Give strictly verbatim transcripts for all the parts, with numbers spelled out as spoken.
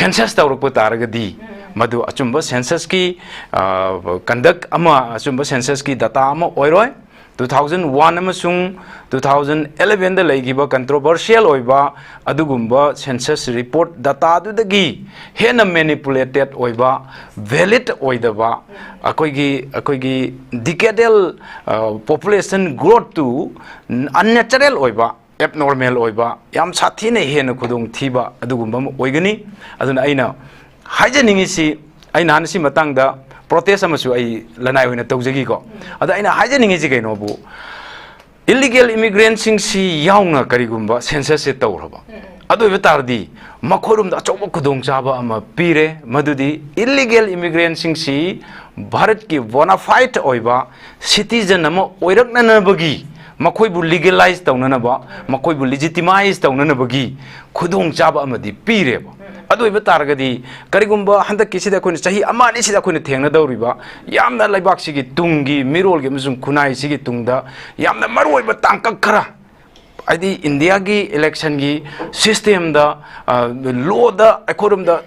census ꯇꯧꯔꯛꯄ ꯇꯥꯔꯒꯗꯤ, ꯃꯗꯨ ꯑꯆꯨꯝꯕ census ꯀꯤ conduct ꯑꯃ, ꯑꯆꯨꯝꯕ census ꯀꯤ data ꯑꯃ ꯑꯣꯏꯔꯣꯏ꯫ Two thousand one ꯑꯃꯁꯨꯡ two thousand eleven ꯗ ꯂꯩꯈꯤꯕ controversial ꯑꯣꯏꯕ ꯑꯗꯨꯒꯨꯝꯕ census report data ꯗꯨꯗꯒꯤ ꯍꯦꯟꯅ manipulated ꯑꯣꯏꯕ, valid ꯑꯣꯏꯗꯕ, ꯑꯩꯈꯣꯏꯒꯤ, ꯑꯩꯈꯣꯏꯒꯤ decadal population growth two unnatural ꯑꯣꯏꯕ, abnormal ꯑꯣꯏꯕ, ꯌꯥꯝ ꯁꯥꯊꯤꯅ ꯍꯦꯟꯅ ꯈꯨꯗꯣꯡꯊꯤꯕ ꯑꯗꯨꯒꯨꯝꯕ ꯑꯃ ꯑꯣꯏꯒꯅꯤ꯫ ꯑꯗꯨꯅ ꯑꯩꯅ ꯍꯥꯏꯖꯅꯤꯡꯉꯤꯁꯤ, ꯑꯩ ꯅꯍꯥꯟ ꯁꯤ ꯃꯇꯥꯡꯗ protest ꯑꯃꯁꯨ ꯑꯩ ꯂꯅꯥꯏ ꯑꯣꯏꯅ ꯇꯧꯖꯈꯤꯀꯣ꯫ ꯑꯗ ꯑꯩꯅ ꯍꯥꯏꯖꯅꯤꯡꯉꯤꯁꯤ ꯀꯩꯅꯣꯕꯨ, illegal immigrant ꯁꯤꯡꯁꯤ ꯌꯥꯎꯅ ꯀꯔꯤꯒꯨꯝꯕ census ꯁꯦ ꯇꯧꯔꯕ, ꯑꯗꯨ ꯑꯣꯏꯕ ꯇꯥꯔꯗꯤ ꯃꯈꯣꯏꯔꯣꯝꯗ ꯑꯆꯧꯕ ꯈꯨꯗꯣꯡꯆꯥꯕ ꯑꯃ ꯄꯤꯔꯦ, ꯃꯗꯨꯗꯤ illegal immigrant ꯁꯤꯡꯁꯤ ꯚꯥꯔꯠꯀꯤ bona fide ꯑꯣꯏꯕ citizen ꯑꯃ ꯑꯣꯏꯔꯛꯅꯅꯕꯒꯤ, ꯃꯈꯣꯏꯕꯨ legalize ꯇꯧꯅꯅꯕ, ꯃꯈꯣꯏꯕꯨ legitimize ꯇꯧꯅꯅꯕꯒꯤ ꯈꯨꯗꯣꯡꯆꯥꯕ ꯑꯃꯗꯤ ꯄꯤꯔꯦꯕ꯫ ꯑꯗꯨ ꯑꯣꯏꯕ ꯇꯥꯔꯒꯗꯤ, ꯀꯔꯤꯒꯨꯝꯕ ꯍꯟꯗꯛꯀꯤꯁꯤꯗ ꯑꯩꯈꯣꯏꯅ ꯆꯍꯤ ꯑꯃ ꯑꯅꯤꯁꯤꯗ ꯑꯩꯈꯣꯏꯅ ꯊꯦꯡꯅꯗꯧꯔꯤꯕ ꯌꯥꯝꯅ ꯂꯩꯕꯥꯛꯁꯤꯒꯤ ꯇꯨꯡꯒꯤ, ꯃꯤꯔꯣꯜꯒꯤ ꯑꯃꯁꯨꯡ ꯈꯨꯟꯅꯥꯏꯁꯤꯒꯤ ꯇꯨꯡꯗ ꯌꯥꯝꯅ ꯃꯔꯨꯑꯣꯏꯕ ꯇꯥꯡꯀꯛ ꯈꯔ, ꯍꯥꯏꯗꯤ ꯏꯟꯗꯤꯌꯥꯒꯤ election ꯒꯤ system ꯗ, law ꯗ ꯑꯩꯈꯣꯏꯔꯣꯝꯗ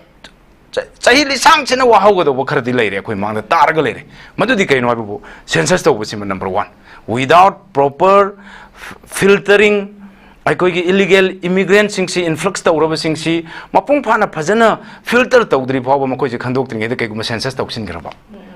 ꯆ-, ꯆꯍꯤ ꯂꯤꯁꯥꯡꯁꯤꯟꯅ ꯋꯥꯍꯧꯒꯗꯧꯕ ꯈꯔꯗꯤ ꯂꯩꯔꯦ, ꯑꯩꯈꯣꯏ ꯃꯥꯡꯗ ꯇꯥꯔꯒ ꯂꯩꯔꯦ꯫ ꯃꯗꯨꯗꯤ ꯀꯩꯅꯣ ꯍꯥꯏꯕꯕꯨ, census ꯇꯧꯕꯁꯤꯃ number one꯫ Without proper filtering, ꯑꯩꯈꯣꯏꯒꯤ illegal immigrant ꯁꯤꯡꯁꯤ, influx ꯇꯧꯔꯕꯁꯤꯡꯁꯤ ꯃꯄꯨꯡ ꯐꯥꯅ ꯐꯖꯅ filter ꯇꯧꯗ꯭ꯔꯤ ꯐꯥꯎꯕ, ꯃꯈꯣꯏꯁꯦ ꯈꯟꯗꯣꯛꯇ꯭ꯔꯤꯉꯩꯗ ꯀꯩꯒꯨꯝꯕ census ꯇꯧꯁꯤꯟꯈ꯭ꯔꯕ,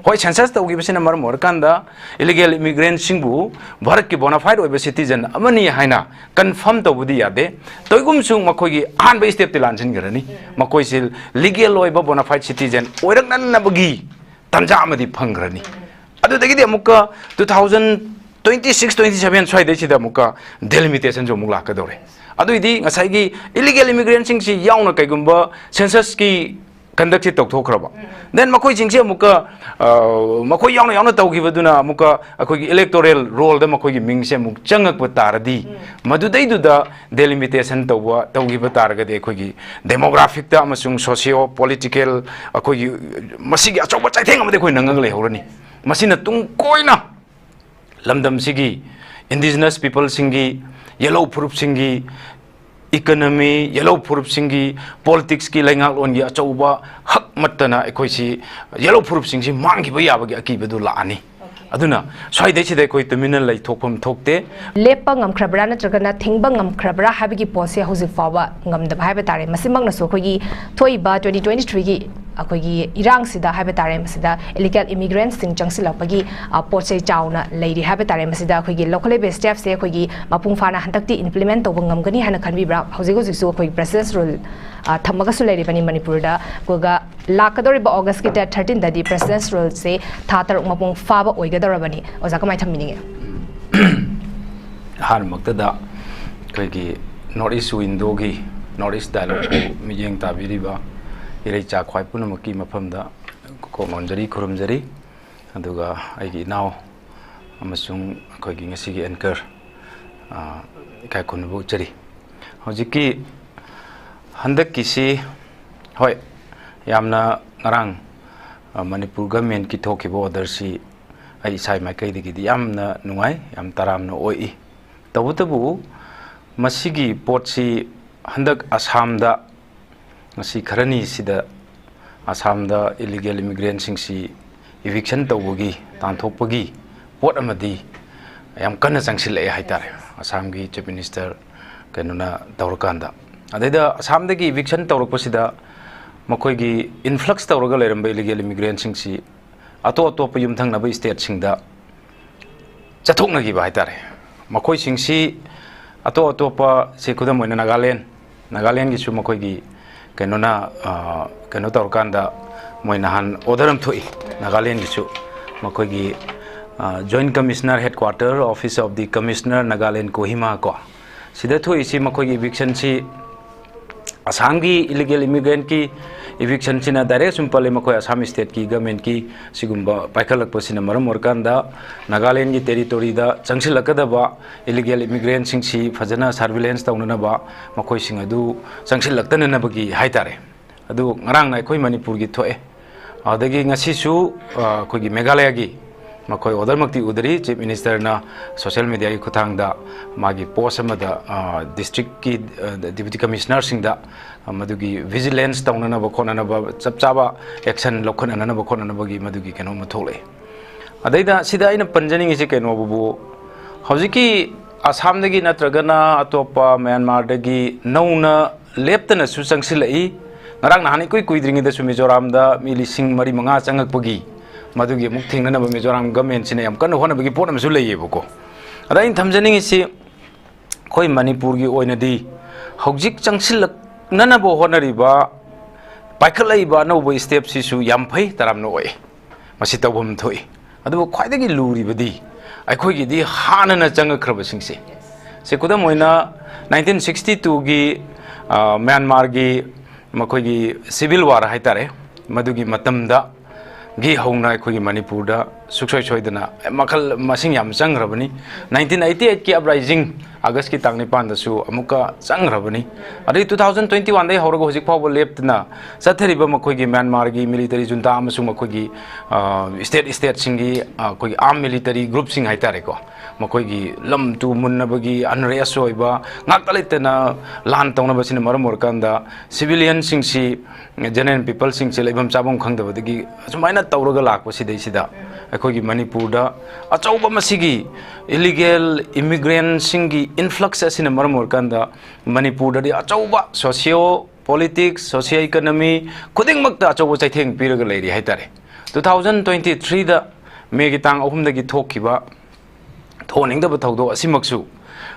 ꯍꯣꯏ, census ꯇꯧꯈꯤꯕꯁꯤꯅ ꯃꯔꯝ ꯑꯣꯏꯔꯀꯥꯟꯗ illegal immigrant ꯁꯤꯡꯕꯨ ꯚꯥꯔꯠꯀꯤ bona fide ꯑꯣꯏꯕ citizen ꯑꯃꯅꯤ ꯍꯥꯏꯅ confirm ꯇꯧꯕꯗꯤ ꯌꯥꯗꯦ꯫ ꯇꯧꯏꯒꯨꯝꯁꯨ ꯃꯈꯣꯏꯒꯤ ꯑꯍꯥꯟꯕ step ꯇꯤ ꯂꯥꯟꯁꯤꯟꯈ꯭ꯔꯅꯤ꯫ ꯃꯈꯣꯏꯁꯤ legal ꯑꯣꯏꯕ bona fide citizen ꯑꯣꯏꯔꯛꯅꯅꯕꯒꯤ ꯇꯥꯟꯖꯥ ꯑꯃꯗꯤ ꯐꯪꯈ꯭ꯔꯅꯤ꯫ ꯑꯗꯨꯗꯒꯤꯗꯤ ꯑꯃꯨꯛꯀ two thousand twenty six, twenty seven ꯁ꯭ꯋꯥꯏꯗꯩꯁꯤꯗ ꯑꯃꯨꯛꯀ delimitation ꯁꯨ ꯑꯃꯨꯛ ꯂꯥꯛꯀꯗꯧꯔꯦ꯫ ꯑꯗꯨꯏꯗꯤ ꯉꯁꯥꯏꯒꯤ illegal immigrant ꯁꯤꯡꯁꯤ ꯌꯥꯎꯅ ꯀꯩꯒꯨꯝꯕ census ꯀꯤ conduct ꯁꯤ ꯇꯧꯊꯣꯛꯈ꯭ꯔꯕ, then ꯃꯈꯣꯏꯁꯤꯡꯁꯤ ꯑꯃꯨꯛꯀ, ꯑ, ꯃꯈꯣꯏ ꯌꯥꯎꯅ ꯌꯥꯎꯅ ꯇꯧꯈꯤꯕꯗꯨꯅ ꯑꯃꯨꯛꯀ ꯑꯩꯈꯣꯏꯒꯤ electoral roll ꯗ ꯃꯈꯣꯏꯒꯤ ꯃꯤꯡꯁꯦ ꯑꯃꯨꯛ ꯆꯪꯉꯛꯄ ꯇꯥꯔꯗꯤ, ꯃꯗꯨꯗꯩꯗꯨꯗ delimitation ꯇꯧꯕ, ꯇꯧꯈꯤꯕ ꯇꯥꯔꯒꯗꯤ ꯑꯩꯈꯣꯏꯒꯤ demographic ꯇ ꯑꯃꯁꯨꯡ socio political, ꯑꯩꯈꯣꯏꯒꯤ ꯃꯁꯤꯒꯤ ꯑꯆꯧꯕ ꯆꯩꯊꯦꯡ ꯑꯃꯗꯤ ꯑꯩꯈꯣꯏ ꯅꯪꯉꯒ ꯂꯩꯍꯧꯔꯅꯤ꯫ ꯃꯁꯤꯅ ꯇꯨꯡ ꯀꯣꯏꯅ ꯂꯝꯗꯝꯁꯤꯒꯤ indigenous people ꯁꯤꯡꯒꯤ, ꯌꯦꯜꯍꯧ ꯐꯨꯔꯨꯞꯁꯤꯡꯒꯤ ꯏꯀꯅꯃꯤ, ꯌꯦꯜꯂꯣ ꯐꯨꯔꯨꯞꯁꯤꯡꯒꯤ ꯄꯣꯂꯤꯇꯤꯛꯁꯀꯤ ꯂꯩꯉꯥꯛꯂꯣꯟꯒꯤ ꯑꯆꯧꯕ ꯍꯛꯃꯠꯇꯅ ꯑꯩꯈꯣꯏꯁꯤ ꯌꯦꯜꯂꯣ ꯐꯨꯔꯨꯞꯁꯤꯡꯁꯤ ꯃꯥꯡꯈꯤꯕ ꯌꯥꯕꯒꯤ ꯑꯀꯤꯕꯗꯨ ꯂꯥꯛꯑꯅꯤ꯫ ꯑꯗꯨꯅ ꯁ꯭ꯋꯥꯏꯗꯩꯁꯤꯗ ꯑꯩꯈꯣꯏ ꯇꯨꯃꯤꯟꯅ ꯂꯩꯊꯣꯛꯐꯝ ꯊꯣꯛꯇꯦ꯫ ꯂꯦꯞꯄ ꯉꯝꯈ꯭ꯔꯕ꯭ꯔꯥ ꯅꯠꯇ꯭ꯔꯒꯅ ꯊꯤꯡꯕ ꯉꯝꯈ꯭ꯔꯕ꯭ꯔꯥ ꯍꯥꯏꯕꯒꯤ ꯄꯣꯠꯁꯦ ꯍꯧꯖꯤꯛ ꯐꯥꯎꯕ ꯉꯝꯗꯕ ꯍꯥꯏꯕ ꯇꯥꯔꯦ꯫ ꯃꯁꯤꯃꯛꯅꯁꯨ ꯑꯩꯈꯣꯏꯒꯤ ꯊꯣꯛꯏꯕ twenty twenty-threeꯒꯤ ꯑꯩꯈꯣꯏꯒꯤ ꯏꯔꯥꯡꯁꯤꯗ ꯍꯥꯏꯕ ꯇꯥꯔꯦ, ꯃꯁꯤꯗ ꯏꯂꯤꯒꯦꯜ ꯏꯃꯤꯒ꯭ꯔꯦꯟꯁꯤꯡ ꯆꯪꯁꯤꯜꯂꯛꯄꯒꯤ, ꯑ, ꯄꯣꯠꯁꯦ ꯆꯥꯎꯅ ꯂꯩꯔꯤ ꯍꯥꯏꯕ ꯇꯥꯔꯦ꯫ ꯃꯁꯤꯗ ꯑꯩꯈꯣꯏꯒꯤ ꯂꯧꯈꯠꯂꯛꯏꯕ ꯁ꯭ꯇꯦꯞꯁꯦ ꯑꯩꯈꯣꯏꯒꯤ ꯃꯄꯨꯡ ꯐꯥꯅ ꯍꯟꯗꯛꯇꯤ ꯏꯝꯄ꯭ꯂꯤꯃꯦꯟ ꯇꯧꯕ ꯉꯝꯒꯅꯤ ꯍꯥꯏꯅ ꯈꯟꯕꯤꯕ꯭ꯔꯥ? ꯍꯧꯖꯤꯛ ꯍꯧꯖꯤꯛꯁꯨ ꯑꯩꯈꯣꯏꯒꯤ ꯄ꯭ꯔꯦꯁꯤꯗꯦꯟꯁ ꯔꯨꯜ, ꯑ, ꯊꯝꯃꯒꯁꯨ ꯂꯩꯔꯤꯕꯅꯤ ꯃꯅꯤꯄꯨꯔꯗ꯫ ꯑꯗꯨꯒ ꯂꯥꯛꯀꯗꯧꯔꯤꯕ ꯑꯣꯒꯁꯀꯤ date thirteenꯗꯗꯤ ꯄ꯭ꯔꯦꯁꯤꯗꯦꯟꯁ ꯔꯨꯜꯁꯦ ꯊꯥ ꯇꯔꯨꯛ ꯃꯄꯨꯡ ꯐꯥꯕ ꯑꯣꯏꯒꯗꯧꯔꯕꯅꯤ꯫ ꯑꯣꯖꯥ, ꯀꯃꯥꯏꯅ ꯊꯝꯕꯤꯅꯤꯡꯉꯤ? ꯑꯍꯥꯟꯕꯃꯛꯇꯗ ꯑꯩꯈꯣꯏꯒꯤ North East Windowꯒꯤ, North East Dialogueꯄꯨ ꯃꯤꯠꯌꯦꯡ ꯇꯥꯕꯤꯔꯤꯕ ꯏꯔꯩꯆꯥ ꯈ꯭ꯋꯥꯏ ꯄꯨꯝꯅꯃꯛꯀꯤ ꯃꯐꯝꯗ ꯀꯣꯛ ꯅꯣꯟꯖꯔꯤ, ꯈꯨꯔꯨꯝꯖꯔꯤ꯫ ꯑꯗꯨꯒ ꯑꯩꯒꯤ ꯏꯅꯥꯎ ꯑꯃꯁꯨꯡ ꯑꯩꯈꯣꯏꯒꯤ ꯉꯁꯤꯒꯤ anchor, ꯑ, ꯏꯀꯥꯏ ꯈꯨꯝꯅꯕ ꯎꯠꯆꯔꯤ꯫ ꯍꯧꯖꯤꯛꯀꯤ ꯍꯟꯗꯛꯀꯤꯁꯤ, ꯍꯣꯏ, ꯌꯥꯝꯅ ꯉꯔꯥꯡ, ꯑ, ꯃꯅꯤꯄꯨꯔ ꯒꯃꯦꯟꯀꯤ ꯊꯣꯛꯈꯤꯕ orderꯁꯤ ꯑꯩ ꯏꯁꯥꯒꯤ ꯃꯥꯏꯀꯩꯗꯒꯤꯗꯤ ꯌꯥꯝꯅ ꯅꯨꯡꯉꯥꯏ, ꯌꯥꯝ ꯇꯔꯥꯝꯅ ꯑꯣꯛꯏ꯫ ꯇꯧꯕꯇꯕꯨ ꯃꯁꯤꯒꯤ ꯄꯣꯠꯁꯤ ꯍꯟꯗꯛ ꯑꯁꯥꯝꯗ ꯉꯁꯤ ꯈꯔꯅꯤꯁꯤꯗ ꯑꯁꯥꯝꯗ ꯏꯂꯤꯒꯦꯜ ꯏꯃꯤꯒ꯭ꯔꯦꯟꯁꯤꯡꯁꯤ ꯏꯚꯤꯛꯁꯟ ꯇꯧꯕꯒꯤ, ꯇꯥꯟꯊꯣꯛꯄꯒꯤ ꯄꯣꯠ ꯑꯃꯗꯤ ꯌꯥꯝ ꯀꯟꯅ ꯆꯪꯁꯤꯜꯂꯛꯑꯦ ꯍꯥꯏꯇꯥꯔꯦ, ꯑꯁꯥꯝꯒꯤ ꯆꯤꯐ ꯃꯤꯅꯤꯁꯇꯔ ꯀꯩꯅꯣꯅ ꯇꯧꯔꯀꯥꯟꯗ꯫ ꯑꯗꯩꯗ ꯑꯁꯥꯝꯗꯒꯤ ꯏꯚꯤꯛꯁꯟ ꯇꯧꯔꯛꯄꯁꯤꯗ ꯃꯈꯣꯏꯒꯤ ꯏꯟꯐ꯭ꯂꯛꯁ ꯇꯧꯔꯒ ꯂꯩꯔꯝꯕ ꯏꯂꯤꯒꯦꯜ ꯏꯃꯤꯒ꯭ꯔꯦꯟꯁꯤꯡꯁꯤ ꯑꯇꯣꯞ ꯑꯇꯣꯞꯄ ꯌꯨꯝꯊꯪꯅꯕ ꯁ꯭ꯇꯦꯠꯁꯤꯡꯗ ꯆꯠꯊꯣꯛꯅꯈꯤꯕ ꯍꯥꯏꯇꯥꯔꯦ꯫ ꯃꯈꯣꯏꯁꯤꯡꯁꯤ ꯑꯇꯣꯞ ꯑꯇꯣꯞꯄ, ꯁꯤ ꯈꯨꯗꯝ ꯑꯣꯏꯅ ꯅꯥꯒꯥꯂꯦꯟ, ꯅꯥꯒꯥꯂꯦꯟꯒꯤꯁꯨ ꯃꯈꯣꯏꯒꯤ ꯀꯩꯅꯣꯅ, ꯑ, ꯀꯩꯅꯣ ꯇꯧꯔꯀꯥꯟꯗ ꯃꯣꯏ ꯅꯍꯥꯟ order ꯑꯃ ꯊꯣꯛꯏ ꯅꯥꯒꯥꯂꯦꯟꯒꯤꯁꯨ, ꯃꯈꯣꯏꯒꯤ, ꯑ, Joint Commissioner Headquarter, Office of the Commissioner, Nagaland, Kohima ꯀꯣ, ꯁꯤꯗ ꯊꯣꯛꯏꯁꯤ ꯃꯈꯣꯏꯒꯤ ꯏꯚꯤꯛꯁꯟꯁꯤ ꯑꯁꯥꯝꯒꯤ ꯏꯂꯤꯒꯦꯜ ꯏꯃꯤꯒ꯭ꯔꯦꯟꯠꯀꯤ ꯏꯚꯤꯛꯁꯟꯁꯤꯅ ꯗꯥꯏꯔꯦꯛ ꯁꯨꯝ ꯄꯜꯂꯤ, ꯃꯈꯣꯏ ꯑꯁꯥꯝ ꯁ꯭ꯇꯦꯠꯀꯤ ꯒꯃꯦꯟꯠꯀꯤ ꯁꯤꯒꯨꯝꯕ ꯄꯥꯏꯈꯠꯂꯛꯄꯁꯤꯅ ꯃꯔꯝ ꯑꯣꯏꯔꯀꯥꯟꯗ ꯅꯥꯒꯥꯂꯦꯟꯒꯤ ꯇꯦꯔꯤꯇꯣꯔꯤꯗ ꯆꯪꯁꯤꯜꯂꯛꯀꯗꯕ ꯏꯂꯤꯒꯦꯜ ꯏꯃꯤꯒ꯭ꯔꯦꯟꯠꯁꯤꯡꯁꯤ ꯐꯖꯅ ꯁꯔꯚꯤꯂꯦꯟꯁ ꯇꯧꯅꯅꯕ, ꯃꯈꯣꯏꯁꯤꯡ ꯑꯗꯨ ꯆꯪꯁꯤꯜꯂꯛꯇꯅꯅꯕꯒꯤ ꯍꯥꯏꯇꯥꯔꯦ꯫ ꯑꯗꯨ ꯉꯔꯥꯡꯅ ꯑꯩꯈꯣꯏ ꯃꯅꯤꯄꯨꯔꯒꯤ ꯊꯣꯛꯑꯦ꯫ ꯑꯗꯒꯤ ꯉꯁꯤꯁꯨ, ꯑ, ꯑꯩꯈꯣꯏꯒꯤ ꯃꯦꯘꯥꯂꯌꯥꯒꯤ ꯃꯈꯣꯏ order ꯃꯛꯇꯤ ꯎꯗ꯭ꯔꯤ꯫ Chief Minister ꯅ social media ꯒꯤ ꯈꯨꯠꯊꯥꯡꯗ ꯃꯥꯒꯤ post ꯑꯃꯗ, ꯑ, district ꯀꯤ, ꯑ, Deputy Commissioner ꯁꯤꯡꯗ, ꯑ, ꯃꯗꯨꯒꯤ vigilance ꯇꯧꯅꯅꯕ ꯈꯣꯠꯅꯅꯕ, ꯆꯞ ꯆꯥꯕ action ꯂꯧꯈꯠꯅꯅꯕ ꯈꯣꯠꯅꯅꯕꯒꯤ ꯃꯗꯨꯒꯤ ꯀꯩꯅꯣꯝꯃ ꯊꯣꯛꯂꯛꯑꯦ꯫ ꯑꯗꯩꯗ ꯁꯤꯗ ꯑꯩꯅ ꯄꯟꯖꯅꯤꯡꯉꯤꯁꯤ ꯀꯩꯅꯣꯕꯨ, ꯍꯧꯖꯤꯛꯀꯤ ꯑꯁꯥꯝꯗꯒꯤ ꯅꯠꯇ꯭ꯔꯒꯅ ꯑꯇꯣꯞꯄ ꯃ꯭ꯌꯥꯟꯃꯥꯔꯗꯒꯤ ꯅꯧꯅ ꯂꯦꯞꯇꯅꯁꯨ ꯆꯪꯁꯤꯜꯂꯛꯏ꯫ ꯉꯔꯥꯡ ꯅꯍꯥꯟ ꯏꯀꯨꯏ ꯀꯨꯏꯗ꯭ꯔꯤꯉꯩꯗꯁꯨ ꯃꯤꯖꯣꯔꯥꯝꯗ ꯃꯤ ꯂꯤꯁꯤꯡ ꯃꯔꯤ ꯃꯉꯥ ꯆꯪꯉꯛꯄꯒꯤ ꯃꯗꯨꯒꯤ ꯑꯃꯨꯛ ꯊꯦꯡꯅꯅꯕ ꯃꯤꯖꯣꯔꯥꯝ government ꯁꯤꯅ ꯌꯥꯝ ꯀꯟꯅ ꯍꯣꯠꯅꯕꯒꯤ ꯄꯣꯠ ꯑꯃꯁꯨ ꯂꯩꯌꯦꯕꯀꯣ꯫ ꯑꯗ ꯑꯩꯅ ꯊꯝꯖꯅꯤꯡꯉꯤꯁꯤ, ꯑꯩꯈꯣꯏ ꯃꯅꯤꯄꯨꯔꯒꯤ ꯑꯣꯏꯅꯗꯤ ꯍꯧꯖꯤꯛ ꯆꯪꯁꯤꯜꯂꯛꯅꯅꯕ ꯍꯣꯠꯅꯔꯤꯕ, ꯄꯥꯏꯈꯠꯂꯛꯏꯕ ꯑꯅꯧꯕ step ꯁꯤꯁꯨ ꯌꯥꯝ ꯐꯩ, ꯇꯔꯥꯝꯅ ꯑꯣꯛꯏ, ꯃꯁꯤ ꯇꯧꯐꯝ ꯊꯣꯛꯏ꯫ ꯑꯗꯨꯕꯨ ꯈ꯭ꯋꯥꯏꯗꯒꯤ ꯂꯨꯔꯤꯕꯗꯤ ꯑꯩꯈꯣꯏꯒꯤꯗꯤ ꯍꯥꯟꯅꯅ ꯆꯪꯉꯛꯈ꯭ꯔꯕꯁꯤꯡꯁꯦ꯫ ꯁꯤ ꯈꯨꯗꯝ ꯑꯣꯏꯅ nineteen sixty two ꯒꯤ, ꯑ, ꯃ꯭ꯌꯥꯟꯃꯥꯔꯒꯤ ꯃꯈꯣꯏꯒꯤ civil war ꯍꯥꯏꯇꯥꯔꯦ, ꯃꯗꯨꯒꯤ ꯃꯇꯝꯗ ꯒꯤ ꯍꯧꯅ ꯑꯩꯈꯣꯏꯒꯤ ꯃꯅꯤꯄꯨꯔꯗ ꯁꯨꯡꯁꯣꯏ ꯁꯣꯏꯗꯅ ꯃꯈꯜ ꯃꯁꯤꯡ ꯌꯥꯝ ꯆꯪꯈ꯭ꯔꯕꯅꯤ꯫ Nineteen eighty eight ꯀꯤ uprising August ꯀꯤ ꯇꯥꯡ ꯅꯤꯄꯥꯟꯗꯁꯨ ꯑꯃꯨꯛꯀ ꯆꯪꯈ꯭ꯔꯕꯅꯤ꯫ ꯑꯗꯩ two thousand twenty one ꯗꯒꯤ ꯍꯧꯔꯒ ꯍꯧꯖꯤꯛ ꯐꯥꯎꯕ ꯂꯦꯞꯇꯅ ꯆꯠꯊꯔꯤꯕ ꯃꯈꯣꯏꯒꯤ ꯃ꯭ꯌꯥꯟꯃꯥꯔꯒꯤ military junta ꯑꯃꯁꯨꯡ ꯃꯈꯣꯏꯒꯤ, ꯑ, state, state ꯁꯤꯡꯒꯤ, ꯑ, ꯑꯩꯈꯣꯏꯒꯤ armed military group ꯁꯤꯡ ꯍꯥꯏꯇꯥꯔꯦꯀꯣ, ꯃꯈꯣꯏꯒꯤ ꯂꯝ ꯇꯨ ꯃꯨꯟꯅꯕꯒꯤ unrest ꯑꯣꯏꯕ, ꯉꯥꯛꯇ ꯂꯩꯇꯅ ꯂꯥꯟ ꯇꯧꯅꯕꯁꯤꯅ ꯃꯔꯝ ꯑꯣꯏꯔꯀꯥꯟꯗ civilian ꯁꯤꯡꯁꯤ, general people ꯁꯤꯡꯁꯤ ꯂꯩꯐꯝ ꯆꯥꯐꯝ ꯈꯪꯗꯕꯗꯒꯤ ꯑꯁꯨꯃꯥꯏꯅ ꯇꯧꯔꯒ ꯂꯥꯛꯄꯁꯤꯗꯩꯁꯤꯗ ꯑꯩꯈꯣꯏꯒꯤ ꯃꯅꯤꯄꯨꯔꯗ ꯑꯆꯧꯕ ꯃꯁꯤꯒꯤ illegal immigrant ꯁꯤꯡꯒꯤ influx ꯑꯁꯤꯅ ꯃꯔꯝ ꯑꯣꯏꯔꯀꯥꯟꯗ ꯃꯅꯤꯄꯨꯔꯗꯗꯤ ꯑꯆꯧꯕ socio politics, socio economy ꯈꯨꯗꯤꯡꯃꯛꯇ ꯑꯆꯧꯕ ꯆꯩꯊꯦꯡ ꯄꯤꯔꯒ ꯂꯩꯔꯤ ꯍꯥꯏꯇꯥꯔꯦ꯫ Two thousand twenty three ꯗ May ꯒꯤ ꯇꯥꯡ ꯑꯍꯨꯝꯗꯒꯤ ꯊꯣꯛꯈꯤꯕ ꯊꯣꯛꯍꯟꯅꯤꯡꯗꯕ ꯊꯧꯗꯣꯛ ꯑꯁꯤꯃꯛꯁꯨ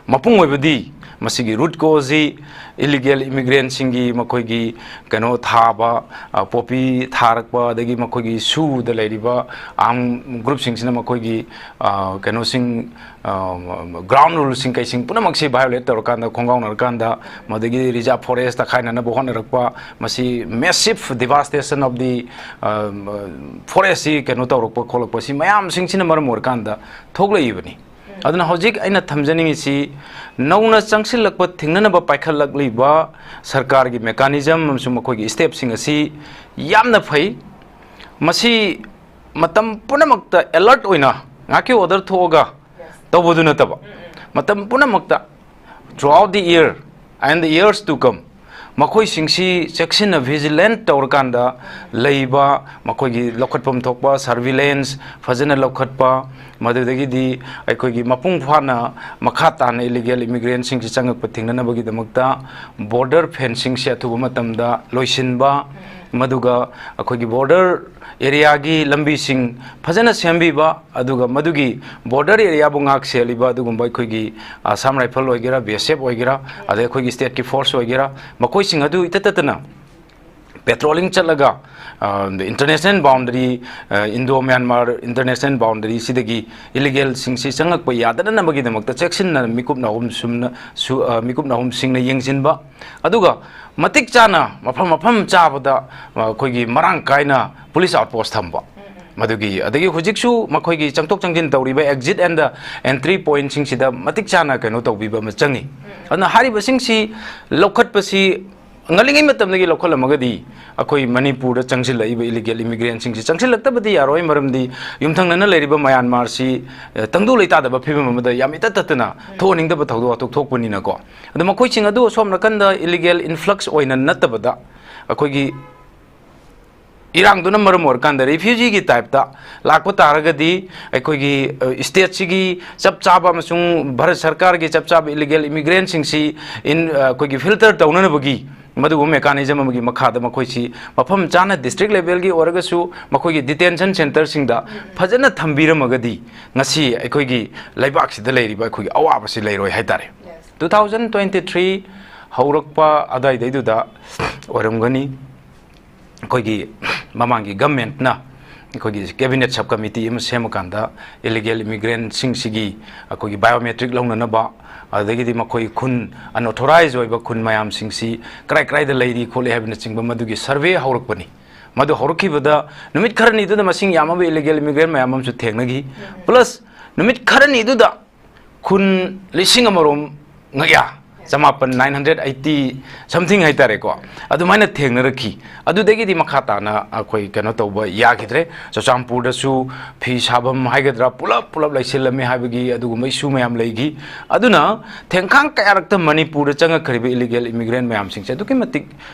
ꯃꯄꯨꯡ ꯑꯣꯏꯕꯗꯤ ꯃꯁꯤꯒꯤ root cause ꯁꯤ illegal immigrant ꯁꯤꯡꯒꯤ ꯃꯈꯣꯏꯒꯤ ꯀꯩꯅꯣ ꯊꯥꯕ, ꯑ, poppy ꯊꯥꯔꯛꯄ, ꯑꯗꯒꯤ ꯃꯈꯣꯏꯒꯤ ꯁꯨꯗ ꯂꯩꯔꯤꯕ armed group ꯁꯤꯡꯁꯤꯅ ꯃꯈꯣꯏꯒꯤ, ꯑ, ꯀꯩꯅꯣꯁꯤꯡ, ꯑ, ground rule ꯁꯤꯡ ꯀꯩꯁꯤꯡ ꯄꯨꯝꯅꯃꯛꯁꯤ violate ꯇꯧꯔꯀꯥꯟꯗ, ꯈꯣꯡꯒꯥꯎꯅꯔꯀꯥꯟꯗ, ꯃꯗꯒꯤ reserve forest ꯇꯛꯈꯥꯏꯅꯅꯕ ꯍꯣꯠꯅꯔꯛꯄ, ꯃꯁꯤ massive devastation of the, ꯑ, forest ꯁꯤ ꯀꯩꯅꯣ ꯇꯧꯔꯛꯄ ꯈꯣꯠꯂꯛꯄ, ꯁꯤ ꯃꯌꯥꯝꯁꯤꯡꯁꯤꯅ ꯃꯔꯝ ꯑꯣꯏꯔꯀꯥꯟꯗ ꯊꯣꯛꯂꯛꯏꯕꯅꯤ꯫ ꯑꯗꯨꯅ ꯍꯧꯖꯤꯛ ꯑꯩꯅ ꯊꯝꯖꯅꯤꯡꯉꯤꯁꯤ, ꯅꯧꯅ ꯆꯪꯁꯤꯜꯂꯛꯄ ꯊꯤꯡꯅꯅꯕ ꯄꯥꯏꯈꯠꯂꯛꯂꯤꯕ ꯁꯔꯀꯥꯔꯒꯤ mechanism ꯑꯃꯁꯨꯡ ꯃꯈꯣꯏꯒꯤ step ꯁꯤꯡ ꯑꯁꯤ ꯌꯥꯝꯅ ꯐꯩ꯫ ꯃꯁꯤ ꯃꯇꯝ ꯄꯨꯝꯅꯃꯛꯇ alert ꯑꯣꯏꯅ ꯉꯥꯏꯍꯥꯛꯀꯤ order ꯊꯣꯛꯑꯒ ꯇꯧꯕꯗꯨ ꯅꯠꯇꯕ, ꯃꯇꯝ ꯄꯨꯝꯅꯃꯛꯇ, throughout the year and the years to come, ꯃꯈꯣꯏꯁꯤꯡꯁꯤ ꯆꯦꯛꯁꯤꯟꯅ vigilant ꯇꯧꯔꯀꯥꯟꯗ ꯂꯩꯕ, ꯃꯈꯣꯏꯒꯤ ꯂꯧꯈꯠꯐꯝ ꯊꯣꯛꯄ surveillance ꯐꯖꯅ ꯂꯧꯈꯠꯄ, ꯃꯗꯨꯗꯒꯤꯗꯤ ꯑꯩꯈꯣꯏꯒꯤ ꯃꯄꯨꯡ ꯐꯥꯅ ꯃꯈꯥ ꯇꯥꯅ illegal immigrantꯁꯤꯡꯁꯤ ꯆꯪꯉꯛꯄ ꯊꯤꯡꯅꯅꯕꯒꯤꯗꯃꯛꯇ border fencingꯁꯦ ꯑꯊꯨꯕ ꯃꯇꯝꯗ ꯂꯣꯏꯁꯤꯟꯕ, ꯃꯗꯨꯒ ꯑꯩꯈꯣꯏꯒꯤ border areaꯒꯤ ꯂꯝꯕꯤꯁꯤꯡ ꯐꯖꯅ ꯁꯦꯝꯕꯤꯕ, ꯑꯗꯨꯒ ꯃꯗꯨꯒꯤ border areaꯕꯨ ꯉꯥꯛ ꯁꯦꯜꯂꯤꯕ ꯑꯗꯨꯒꯨꯝꯕ ꯑꯩꯈꯣꯏꯒꯤ Assam Rifle ꯑꯣꯏꯒꯦꯔꯥ, B S F ꯑꯣꯏꯒꯦꯔꯥ, ꯑꯗꯩ ꯑꯩꯈꯣꯏꯒꯤ stateꯀꯤ force ꯑꯣꯏꯒꯦꯔꯥ, ꯃꯈꯣꯏꯁꯤꯡ ꯑꯗꯨ ꯏꯇꯠ ꯇꯠꯇꯅ patrolling ꯆꯠꯂꯒ, ꯑ, international boundary, ꯑ, Indo Myanmar international boundaryꯁꯤꯗꯒꯤ illegalꯁꯤꯡꯁꯤ ꯆꯪꯉꯛꯄ ꯌꯥꯗꯅꯅꯕꯒꯤꯗꯃꯛꯇ ꯆꯦꯛꯁꯤꯟꯅ ꯃꯤꯀꯨꯞ ꯅꯥꯍꯨꯝ ꯁꯨꯝꯅ ꯁꯨ-, ꯑ, ꯃꯤꯀꯨꯞ ꯅꯥꯍꯨꯝꯁꯤꯡꯅ ꯌꯦꯡꯁꯤꯟꯕ, ꯑꯗꯨꯒ ꯃꯇꯤꯛ ꯆꯥꯅ ꯃꯐꯝ ꯃꯐꯝ ꯆꯥꯕꯗ, ꯑ, ꯑꯩꯈꯣꯏꯒꯤ ꯃꯔꯥꯡ ꯀꯥꯏꯅ police outpost ꯊꯝꯕ꯫ ꯃꯗꯨꯒꯤ, ꯑꯗꯒꯤ ꯍꯧꯖꯤꯛꯁꯨ ꯃꯈꯣꯏꯒꯤ ꯆꯪꯊꯣꯛ ꯆꯪꯁꯤꯟ ꯇꯧꯔꯤꯕ exit and entry pointꯁꯤꯡꯁꯤꯗ ꯃꯇꯤꯛ ꯆꯥꯅ ꯀꯩꯅꯣ ꯇꯧꯕꯤꯕ ꯑꯃ ꯆꯪꯉꯤ꯫ ꯑꯗꯨꯅ ꯍꯥꯏꯔꯤꯕꯁꯤꯡꯁꯤ ꯂꯧꯈꯠꯄꯁꯤ ꯉꯜꯂꯤꯉꯩ ꯃꯇꯝꯗꯒꯤ ꯂꯧꯈꯠꯂꯝꯃꯒꯗꯤ ꯑꯩꯈꯣꯏ ꯃꯅꯤꯄꯨꯔꯗ ꯆꯪꯁꯤꯜꯂꯛꯏꯕ illegal immigrantꯁꯤꯡꯁꯤ ꯆꯪꯁꯤꯜꯂꯛꯇꯕꯗꯤ ꯌꯥꯔꯣꯏ꯫ ꯃꯔꯝꯗꯤ ꯌꯨꯝꯊꯪꯅꯅ ꯂꯩꯔꯤꯕ ꯃꯌꯥꯟꯃꯥꯔꯁꯤ, ꯑ, ꯇꯪꯗꯨ ꯂꯩꯇꯥꯗꯕ ꯐꯤꯕꯝ ꯑꯃꯗ ꯌꯥꯝ ꯏꯇꯠ ꯇꯠꯇꯅ ꯊꯣꯛꯍꯟꯅꯤꯡꯗꯕ ꯊꯧꯗꯣꯛ ꯋꯥꯊꯣꯛ ꯊꯣꯛꯄꯅꯤꯅꯀꯣ꯫ ꯑꯗꯣ ꯃꯈꯣꯏꯁꯤꯡ ꯑꯗꯨ ꯑꯁꯣꯝ ꯅꯥꯀꯟꯗ illegal influx ꯑꯣꯏꯅ ꯅꯠꯇꯕꯗ ꯑꯩꯈꯣꯏꯒꯤ ꯏꯔꯥꯡꯗꯨꯅ ꯃꯔꯝ ꯑꯣꯏꯔꯀꯥꯟꯗ refugeeꯒꯤ typeꯇ ꯂꯥꯛꯄ ꯇꯥꯔꯒꯗꯤ ꯑꯩꯈꯣꯏꯒꯤ, ꯑ, stateꯁꯤꯒꯤ ꯆꯞ ꯆꯥꯕ ꯑꯃꯁꯨꯡ ꯚꯥꯔꯠ ꯁꯔꯀꯥꯔꯒꯤ ꯆꯞ ꯆꯥꯕ illegal immigrantꯁꯤꯡꯁꯤ in, ꯑ, ꯑꯩꯈꯣꯏꯒꯤ filter ꯇꯧꯅꯅꯕꯒꯤ ꯃꯗꯨꯒꯨꯝꯕ mechanism ꯑꯃꯒꯤ ꯃꯈꯥꯗ ꯃꯈꯣꯏꯁꯤ ꯃꯐꯝ ꯆꯥꯅ district levelꯒꯤ ꯑꯣꯏꯔꯒꯁꯨ ꯃꯈꯣꯏꯒꯤ detention centreꯁꯤꯡꯗ ꯐꯖꯅ ꯊꯝꯕꯤꯔꯝꯃꯒꯗꯤ ꯉꯁꯤ ꯑꯩꯈꯣꯏꯒꯤ ꯂꯩꯕꯥꯛꯁꯤꯗ ꯂꯩꯔꯤꯕ ꯑꯩꯈꯣꯏꯒꯤ ꯑꯋꯥꯕꯁꯤ ꯂꯩꯔꯣꯏ ꯍꯥꯏꯇꯥꯔꯦ꯫ Yes. Two thousand twenty three ꯍꯧꯔꯛꯄ ꯑꯗꯨꯋꯥꯏꯗꯩꯗꯨꯗ ꯑꯣꯏꯔꯝꯒꯅꯤ꯫ ꯑꯩꯈꯣꯏꯒꯤ ꯃꯃꯥꯡꯒꯤ governmentꯅ ꯑꯩꯈꯣꯏꯒꯤ cabinet sub committee ꯑꯃ ꯁꯦꯝꯃꯀꯥꯟꯗ illegal immigrantꯁꯤꯡꯁꯤꯒꯤ ꯑꯩꯈꯣꯏꯒꯤ biometric ꯂꯧꯅꯅꯕ, ꯑꯗꯨꯗꯒꯤꯗꯤ ꯃꯈꯣꯏ ꯈꯨꯟ unauthorized ꯑꯣꯏꯕ ꯈꯨꯟ ꯃꯌꯥꯝꯁꯤꯡꯁꯤ ꯀꯔꯥꯏ ꯀꯔꯥꯏꯗ ꯂꯩꯔꯤ ꯈꯣꯠꯂꯤ ꯍꯥꯏꯕꯅꯆꯤꯡꯕ ꯃꯗꯨꯒꯤ survey ꯍꯧꯔꯛꯄꯅꯤ꯫ ꯃꯗꯨ ꯍꯧꯔꯛꯈꯤꯕꯗ ꯅꯨꯃꯤꯠ ꯈꯔꯅꯤꯗꯨꯗ ꯃꯁꯤꯡ ꯌꯥꯝꯃꯕ illegal immigrant ꯃꯌꯥꯝ ꯑꯃꯁꯨ ꯊꯦꯡꯅꯈꯤ꯫ Plus ꯅꯨꯃꯤꯠ ꯈꯔꯅꯤꯗꯨꯗ ꯈꯨꯟ ꯂꯤꯁꯤꯡ ꯑꯃꯔꯣꯝ ꯉꯛꯌꯥ ꯆꯃꯥꯄꯟ, nine hundred eighty something ꯍꯥꯏꯇꯥꯔꯦꯀꯣ, ꯑꯗꯨꯃꯥꯏꯅ ꯊꯦꯡꯅꯔꯛꯈꯤ꯫ ꯑꯗꯨꯗꯒꯤꯗꯤ ꯃꯈꯥ ꯇꯥꯅ ꯑꯩꯈꯣꯏ ꯀꯩꯅꯣ ꯇꯧꯕ ꯌꯥꯈꯤꯗ꯭ꯔꯦ꯫ ꯆꯨꯔꯆꯥꯟꯄꯨꯔꯗꯁꯨ ꯐꯤ ꯁꯥꯐꯝ ꯍꯥꯏꯒꯗ꯭ꯔꯥ, ꯄꯨꯂꯞ ꯄꯨꯂꯞ ꯂꯩꯁꯤꯜꯂꯝꯃꯤ ꯍꯥꯏꯕꯒꯤ ꯑꯗꯨꯒꯨꯝꯕ issue ꯃꯌꯥꯝ ꯂꯩꯈꯤ꯫ ꯑꯗꯨꯅ ꯊꯦꯡꯈꯥꯡ ꯀꯌꯥꯔꯛꯇ ꯃꯅꯤꯄꯨꯔꯗ ꯆꯪꯉꯛꯈ꯭ꯔꯤꯕ illegal immigrant ꯃꯌꯥꯝꯁꯤꯡꯁꯦ ꯑꯗꯨꯛꯀꯤ ꯃꯇꯤꯛ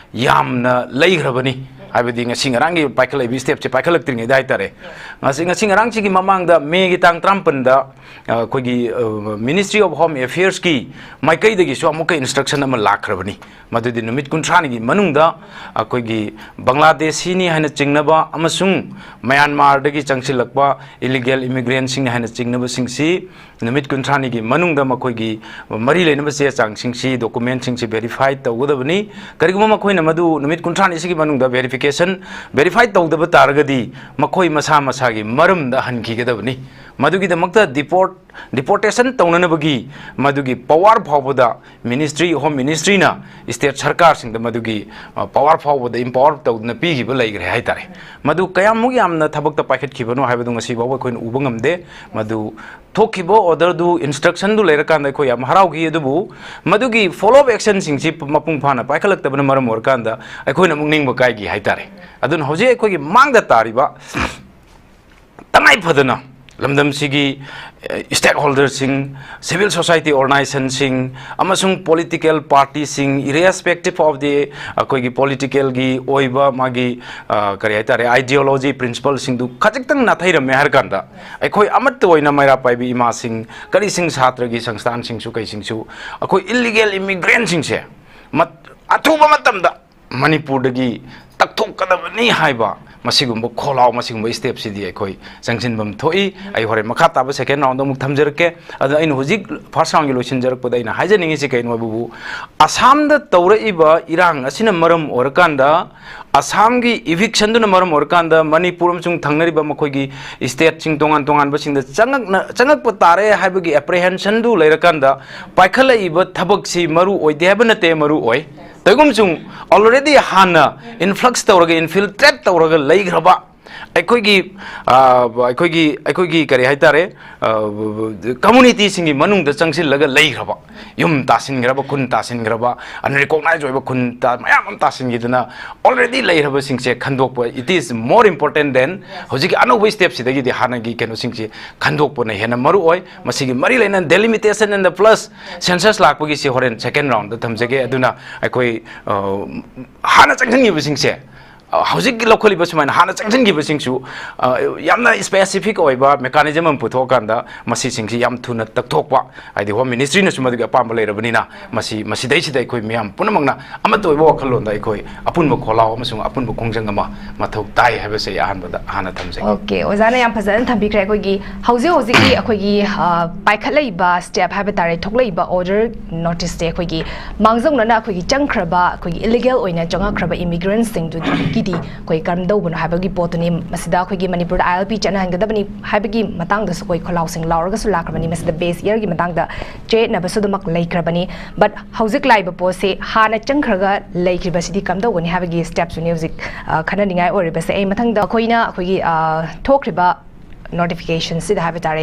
ꯌꯥꯝꯅ ꯂꯩꯈ꯭ꯔꯕꯅꯤ꯫ ꯍꯥꯏꯕꯗꯤ ꯉꯁꯤ ꯉꯔꯥꯡꯒꯤ ꯄꯥꯏꯈꯠꯂꯛꯏꯕ stepꯁꯦ ꯄꯥꯏꯈꯠꯂꯛꯇ꯭ꯔꯤꯉꯩꯗ ꯍꯥꯏꯇꯥꯔꯦ, ꯉꯁꯤ, ꯉꯁꯤ ꯉꯔꯥꯡꯁꯤꯒꯤ ꯃꯃꯥꯡꯗ ꯃꯦꯒꯤ ꯇꯥꯡ ꯇꯔꯥꯃꯥꯄꯟꯗ ꯑ, ꯑꯩꯈꯣꯏꯒꯤ, ꯑ, Ministry of Home Affairsꯀꯤ ꯃꯥꯏꯀꯩꯗꯒꯤꯁꯨ ꯑꯃꯨꯛꯀ instruction ꯑꯃ ꯂꯥꯛꯈ꯭ꯔꯕꯅꯤ꯫ ꯃꯗꯨꯗꯤ ꯅꯨꯃꯤꯠ ꯀꯨꯟꯊ꯭ꯔꯥꯅꯤꯒꯤ ꯃꯅꯨꯡꯗ ꯑꯩꯈꯣꯏꯒꯤ ꯕꯪꯒ꯭ꯂꯥꯗꯦꯁꯤꯅꯤ ꯍꯥꯏꯅ ꯆꯤꯡꯅꯕ ꯑꯃꯁꯨꯡ ꯃꯌꯥꯟꯃꯥꯔꯗꯒꯤ ꯆꯪꯁꯤꯜꯂꯛꯄ illegal immigrantꯁꯤꯡꯅꯤ ꯍꯥꯏꯅ ꯆꯤꯡꯅꯕꯁꯤꯡꯁꯤ ꯅꯨꯃꯤꯠ ꯀꯨꯟꯊ꯭ꯔꯥꯅꯤꯒꯤ ꯃꯅꯨꯡꯗ ꯃꯈꯣꯏꯒꯤ ꯃꯔꯤ ꯂꯩꯅꯕ ꯆꯦ ꯆꯥꯡꯁꯤꯡꯁꯤ, documentꯁꯤꯡꯁꯤ verify ꯇꯧꯒꯗꯕꯅꯤ꯫ ꯀꯔꯤꯒꯨꯝꯕ ꯃꯈꯣꯏꯅ ꯃꯗꯨ ꯅꯨꯃꯤꯠ ꯀꯨꯟꯊ꯭ꯔꯥꯅꯤꯁꯤꯒꯤ ꯃꯅꯨꯡꯗ verification, verify ꯇꯧꯗꯕ ꯇꯥꯔꯒꯗꯤ ꯃꯈꯣꯏ ꯃꯁꯥ ꯃꯁꯥꯒꯤ ꯃꯔꯝꯗ ꯍꯟꯈꯤꯒꯗꯕꯅꯤ꯫ ꯃꯗꯨꯒꯤꯗꯃꯛꯇ deport, deportation ꯇꯧꯅꯅꯕꯒꯤ ꯃꯗꯨꯒꯤ power ꯐꯥꯎꯕꯗ Ministry, Home Ministryꯅ state ꯁꯔꯀꯥꯔꯁꯤꯡꯗ ꯃꯗꯨꯒꯤ, ꯑ, power ꯐꯥꯎꯕꯗ empower ꯇꯧꯗꯨꯅ ꯄꯤꯈꯤꯕ ꯂꯩꯈ꯭ꯔꯦ ꯍꯥꯏꯇꯥꯔꯦ꯫ ꯃꯗꯨ ꯀꯌꯥꯃꯨꯛ ꯌꯥꯝꯅ ꯊꯕꯛꯇ ꯄꯥꯏꯈꯠꯈꯤꯕꯅꯣ ꯍꯥꯏꯕꯗꯨ ꯉꯁꯤ ꯐꯥꯎꯕ ꯑꯩꯈꯣꯏꯅ ꯎꯕ ꯉꯝꯗꯦ꯫ ꯃꯗꯨ ꯊꯣꯛꯈꯤꯕ orderꯗꯨ, instructionꯗꯨ ꯂꯩꯔꯀꯥꯟꯗ ꯑꯩꯈꯣꯏ ꯌꯥꯝ ꯍꯔꯥꯎꯈꯤ, ꯑꯗꯨꯕꯨ ꯃꯗꯨꯒꯤ follow up actionꯁꯤꯡꯁꯤ ꯃꯄꯨꯡ ꯐꯥꯅ ꯄꯥꯏꯈꯠꯂꯛꯇꯕꯅ ꯃꯔꯝ ꯑꯣꯏꯔꯀꯥꯟꯗ ꯑꯩꯈꯣꯏꯅ ꯑꯃꯨꯛ ꯅꯤꯡꯕ ꯀꯥꯏꯈꯤ ꯍꯥꯏꯇꯥꯔꯦ꯫ ꯑꯗꯨꯅ ꯍꯧꯖꯤꯛ ꯑꯩꯈꯣꯏꯒꯤ ꯃꯥꯡꯗ ꯇꯥꯔꯤꯕ ꯇꯉꯥꯏ ꯐꯗꯅ ꯂꯝꯗꯝꯁꯤꯒꯤ, ꯑ, stakeholderꯁꯤꯡ, civil society organizationꯁꯤꯡ ꯑꯃꯁꯨꯡ political partyꯁꯤꯡ, irrespective of the ꯑꯩꯈꯣꯏꯒꯤ politicalꯒꯤ ꯑꯣꯏꯕ ꯃꯥꯒꯤ, ꯑ, ꯀꯔꯤ ꯍꯥꯏꯇꯥꯔꯦ, ideology, principleꯁꯤꯡꯗꯨ ꯈꯖꯤꯛꯇꯪ ꯅꯥꯊꯩꯔꯝꯃꯦ ꯍꯥꯏꯔ ꯀꯥꯟꯗ, ꯑꯩꯈꯣꯏ ꯑꯃꯠꯇ ꯑꯣꯏꯅ ꯃꯩꯔꯥ ꯄꯥꯏꯕꯤ ꯏꯃꯥꯁꯤꯡ, ꯀꯔꯤꯁꯤꯡ, ꯁꯥꯇ꯭ꯔꯒꯤ ꯁꯪꯁꯊꯥꯟꯁꯤꯡꯁꯨ, ꯀꯩꯁꯤꯡꯁꯨ, ꯑꯩꯈꯣꯏ illegal immigrantꯁꯤꯡꯁꯦ ꯃꯠ-, ꯑꯊꯨꯕ ꯃꯇꯝꯗ ꯃꯅꯤꯄꯨꯔꯗꯒꯤ ꯇꯛꯊꯣꯛꯀꯗꯕꯅꯤ ꯍꯥꯏꯕ ꯃꯁꯤꯒꯨꯝꯕ ꯈꯣꯜꯂꯥꯎ, ꯃꯁꯤꯒꯨꯝꯕ stepꯁꯤꯗꯤ ꯑꯩꯈꯣꯏ ꯆꯪꯁꯤꯟꯐꯝ ꯊꯣꯛꯏ꯫ ꯑꯩ ꯍꯣꯔꯦꯟ ꯃꯈꯥ ꯇꯥꯕ second round ꯑꯃꯨꯛ ꯊꯝꯖꯔꯛꯀꯦ꯫ ꯑꯗꯣ ꯑꯩꯅ ꯍꯧꯖꯤꯛ first roundꯒꯤ ꯂꯣꯏꯁꯤꯟꯖꯔꯛꯄꯗ ꯑꯩꯅ ꯍꯥꯏꯖꯅꯤꯡꯉꯤꯁꯤ ꯀꯩꯅꯣ ꯍꯥꯏꯕꯕꯨ, ꯑꯁꯥꯝꯗ ꯇꯧꯔꯛꯏꯕ ꯏꯔꯥꯡ ꯑꯁꯤꯅ ꯃꯔꯝ ꯑꯣꯏꯔꯀꯥꯟꯗ, ꯑꯁꯥꯝꯒꯤ evictionꯗꯨꯅ ꯃꯔꯝ ꯑꯣꯏꯔꯀꯥꯟꯗ ꯃꯅꯤꯄꯨꯔ ꯑꯃꯁꯨꯡ ꯊꯪꯅꯔꯤꯕ ꯃꯈꯣꯏꯒꯤ stateꯁꯤꯡ ꯇꯣꯉꯥꯟ ꯇꯣꯉꯥꯟꯕꯁꯤꯡꯗ ꯆꯪꯉꯛꯅ-, ꯆꯪꯉꯛꯄ ꯇꯥꯔꯦ ꯍꯥꯏꯕꯒꯤ apprehensionꯗꯨ ꯂꯩꯔꯀꯥꯟꯗ ꯄꯥꯏꯈꯠꯂꯛꯏꯕ ꯊꯕꯛꯁꯤ ꯃꯔꯨ ꯑꯣꯏꯗꯦ ꯍꯥꯏꯕ ꯅꯠꯇꯦ, ꯃꯔꯨ ꯑꯣꯏ꯫ ꯀꯩꯒꯨꯝꯁꯨꯡ already ꯍꯥꯟꯅ influx ꯇꯧꯔꯒ, infiltrate ꯇꯧꯔꯒ ꯂꯩꯈ꯭ꯔꯕ ꯑꯩꯈꯣꯏꯒꯤ ꯑ, ꯑꯩꯈꯣꯏꯒꯤ ꯑꯩꯈꯣꯏꯒꯤ ꯀꯔꯤ ꯍꯥꯏꯇꯥꯔꯦ, ꯀꯝꯃꯨꯅꯤꯇꯤꯁꯤꯡꯒꯤ ꯃꯅꯨꯡꯗ ꯆꯪꯁꯤꯜꯂꯒ ꯂꯩꯈ꯭ꯔꯕ, ꯌꯨꯝ ꯇꯥꯁꯤꯟꯈ꯭ꯔꯕ, ꯈꯨꯟ ꯇꯥꯁꯤꯟꯈ꯭ꯔꯕ, ꯑꯟꯔꯤꯀꯣꯛꯅꯥꯏꯖ ꯑꯣꯏꯕ ꯈꯨꯟ ꯃꯌꯥꯝ ꯑꯃ ꯇꯥꯁꯤꯟꯈꯤꯗꯅ already ꯂꯩꯈ꯭ꯔꯕꯁꯤꯡꯁꯦ ꯈꯟꯗꯣꯛꯄ, it is more important than ꯍꯧꯖꯤꯛꯀꯤ ꯑꯅꯧꯕ ꯁ꯭ꯇꯦꯞꯁꯤꯗꯒꯤꯗꯤ ꯍꯥꯟꯅꯒꯤ ꯀꯩꯅꯣꯁꯤꯡꯁꯤ ꯈꯟꯗꯣꯛꯄꯅ ꯍꯦꯟꯅ ꯃꯔꯨ ꯑꯣꯏ꯫ ꯃꯁꯤꯒꯤ ꯃꯔꯤ ꯂꯩꯅꯅ delimitation and plus census ꯂꯥꯛꯄꯒꯤꯁꯤ ꯍꯣꯔꯦꯟ second round ꯊꯝꯖꯒꯦ꯫ ꯑꯗꯨꯅ ꯑꯩꯈꯣꯏ ꯑ, ꯍꯥꯟꯅ ꯆꯪꯁꯤꯟꯈꯤꯕꯁꯤꯡꯁꯦ, ꯑ, ꯍꯧꯖꯤꯛꯀꯤ ꯂꯧꯈꯠꯂꯤꯕ ꯁꯨꯃꯥꯏꯅ ꯍꯥꯟꯅ ꯆꯪꯁꯤꯟꯈꯤꯕꯁꯤꯡꯁꯨ, ꯑ, ꯌꯥꯝꯅ specific ꯑꯣꯏꯕ mechanism ꯑꯃ ꯄꯨꯊꯣꯛꯑꯀꯥꯟꯗ ꯃꯁꯤꯁꯤꯡꯁꯤ ꯌꯥꯝ ꯊꯨꯅ ꯇꯛꯊꯣꯛꯄ, ꯍꯥꯏꯗꯤ Home Ministry ꯅꯁꯨ ꯃꯗꯨꯒꯤ ꯑꯄꯥꯝꯕ ꯂꯩꯔꯕꯅꯤꯅ, ꯃꯁꯤ, ꯃꯁꯤꯗꯩꯁꯤꯗ ꯑꯩꯈꯣꯏ ꯃꯤꯌꯥꯝ ꯄꯨꯝꯅꯃꯛꯅ ꯑꯃꯠꯇ ꯑꯣꯏꯕ ꯋꯥꯈꯜꯂꯣꯟꯗ ꯑꯩꯈꯣꯏ ꯑꯄꯨꯟꯕ ꯈꯣꯜꯂꯥꯎ ꯑꯃꯁꯨꯡ ꯑꯄꯨꯟꯕ ꯈꯣꯡꯖꯪ ꯑꯃ ꯃꯊꯧ ꯇꯥꯏ ꯍꯥꯏꯕꯁꯦ ꯑꯩ ꯑꯍꯥꯟꯕꯗ ꯍꯥꯟꯅ ꯊꯝꯖꯒꯦ꯫ ꯑꯣꯀꯦ, ꯑꯣꯖꯥꯅ ꯌꯥꯝ ꯐꯖꯅ ꯊꯝꯕꯤꯈ꯭ꯔꯦ꯫ ꯑꯩꯈꯣꯏꯒꯤ ꯍꯧꯖꯤꯛ ꯍꯧꯖꯤꯛꯀꯤ ꯑꯩꯈꯣꯏꯒꯤ, ꯑ, ꯄꯥꯏꯈꯠꯂꯛꯏꯕ ꯁ꯭ꯇꯦꯞ ꯍꯥꯏꯕ ꯇꯥꯔꯦ, ꯊꯣꯛꯂꯛꯏꯕ ꯑꯣꯔꯗꯔ ꯅꯣꯇꯤꯁꯁꯦ ꯑꯩꯈꯣꯏꯒꯤ ꯃꯥꯡꯖꯧꯅꯅ ꯑꯩꯈꯣꯏꯒꯤ ꯆꯪꯈ꯭ꯔꯕ, ꯑꯩꯈꯣꯏꯒꯤ ꯏꯂꯤꯒꯦꯜ ꯑꯣꯏꯅ ꯆꯪꯉꯛꯈ꯭ꯔꯕ ꯏꯃꯤꯒ꯭ꯔꯦꯟꯁꯤꯡꯗꯨꯒꯤꯗꯤ ꯑꯩꯈꯣꯏ ꯀꯔꯝꯗꯧꯕꯅꯣ ꯍꯥꯏꯕꯒꯤ ꯄꯣꯠꯇꯨꯅꯤ꯫ ꯃꯁꯤꯗ ꯑꯩꯈꯣꯏꯒꯤ ꯃꯅꯤꯄꯨꯔꯗ ILP ꯆꯠꯅꯍꯟꯒꯗꯕꯅꯤ ꯍꯥꯏꯕꯒꯤ ꯃꯇꯥꯡꯗꯁꯨ ꯑꯩꯈꯣꯏ ꯈꯣꯜꯂꯥꯎꯁꯤꯡ ꯂꯥꯎꯔꯒꯁꯨ ꯂꯥꯛꯈ꯭ꯔꯕꯅꯤ꯫ ꯃꯁꯤꯗ ꯕꯦꯁ ꯏꯌꯔꯒꯤ ꯃꯇꯥꯡꯗ ꯆꯌꯦꯠꯅꯕꯁꯨ ꯑꯗꯨꯃꯛ ꯂꯩꯈ꯭ꯔꯕꯅꯤ꯫ ꯕꯠ ꯍꯧꯖꯤꯛ ꯂꯥꯛꯏꯕ ꯄꯣꯠꯁꯦ ꯍꯥꯟꯅ ꯆꯪꯈ꯭ꯔꯒ ꯂꯩꯈ꯭ꯔꯤꯕꯁꯤꯗꯤ ꯀꯝꯗꯧꯒꯅꯤ ꯍꯥꯏꯕꯒꯤ ꯁ꯭ꯇꯦꯞꯁꯨꯅꯤ ꯍꯧꯖꯤꯛ, ꯑ, ꯈꯟꯅꯅꯤꯡꯉꯥꯏ ꯑꯣꯏꯔꯤꯕꯁꯦ꯫ ꯑꯩ ꯃꯊꯪꯗ ꯑꯩꯈꯣꯏꯅ ꯑꯩꯈꯣꯏꯒꯤ, ꯑ, ꯊꯣꯛꯈ꯭ꯔꯤꯕ ꯅꯣꯇꯤꯐꯤꯀꯦꯁꯟꯁꯤꯗ ꯍꯥꯏꯕ ꯇꯥꯔꯦ,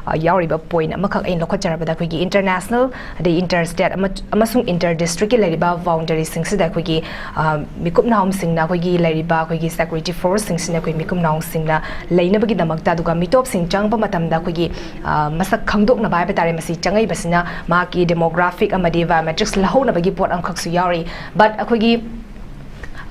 ꯑ, ꯌꯥꯎꯔꯤꯕ ꯄꯣꯏꯟ ꯑꯃꯈꯛ ꯑꯩꯅ ꯂꯧꯈꯠꯆꯔꯕꯗ, ꯑꯩꯈꯣꯏꯒꯤ ꯏꯟꯇꯔꯅꯦꯁꯅꯦꯜ, ꯑꯗꯩ ꯏꯟꯇꯔ ꯁ꯭ꯇꯦꯠ ꯑꯃ-, ꯑꯃꯁꯨꯡ ꯏꯟꯇꯔ ꯗꯤꯁꯇ꯭ꯔꯤꯛꯀꯤ ꯂꯩꯔꯤꯕ ꯕꯥꯎꯟꯗꯔꯤꯁꯤꯡꯁꯤꯗ ꯑꯩꯈꯣꯏꯒꯤ, ꯑ, ꯃꯤꯀꯨꯞ ꯅꯥꯍꯨꯝꯁꯤꯡꯅ, ꯑꯩꯈꯣꯏꯒꯤ ꯂꯩꯔꯤꯕ ꯑꯩꯈꯣꯏꯒꯤ ꯁꯦꯀ꯭ꯌꯨꯔꯤꯇꯤ ꯐꯣꯔꯁꯁꯤꯡꯁꯤꯅ ꯑꯩꯈꯣꯏ ꯃꯤꯀꯨꯞ ꯅꯥꯍꯨꯝꯁꯤꯡꯅ ꯂꯩꯅꯕꯒꯤꯗꯃꯛꯇ, ꯑꯗꯨꯒ ꯃꯤꯇꯣꯞꯁꯤꯡ ꯆꯪꯕ ꯃꯇꯝꯗ ꯑꯩꯈꯣꯏꯒꯤ, ꯑ, ꯃꯁꯛ ꯈꯪꯗꯣꯛꯅꯕ ꯍꯥꯏꯕ ꯇꯥꯔꯦ, ꯃꯁꯤ ꯆꯪꯉꯛꯏꯕꯁꯤꯅ ꯃꯍꯥꯛꯀꯤ ꯗꯦꯃꯣꯒ꯭ꯔꯥꯐꯤꯛ ꯑꯃꯗꯤ ꯕꯥꯏꯑꯣꯃꯦꯇ꯭ꯔꯤꯛꯁ ꯂꯧꯍꯧꯅꯕꯒꯤ ꯄꯣꯠ ꯑꯃꯈꯛꯁꯨ ꯌꯥꯎꯔꯤ꯫ ꯕꯠ ꯑꯩꯈꯣꯏꯒꯤ,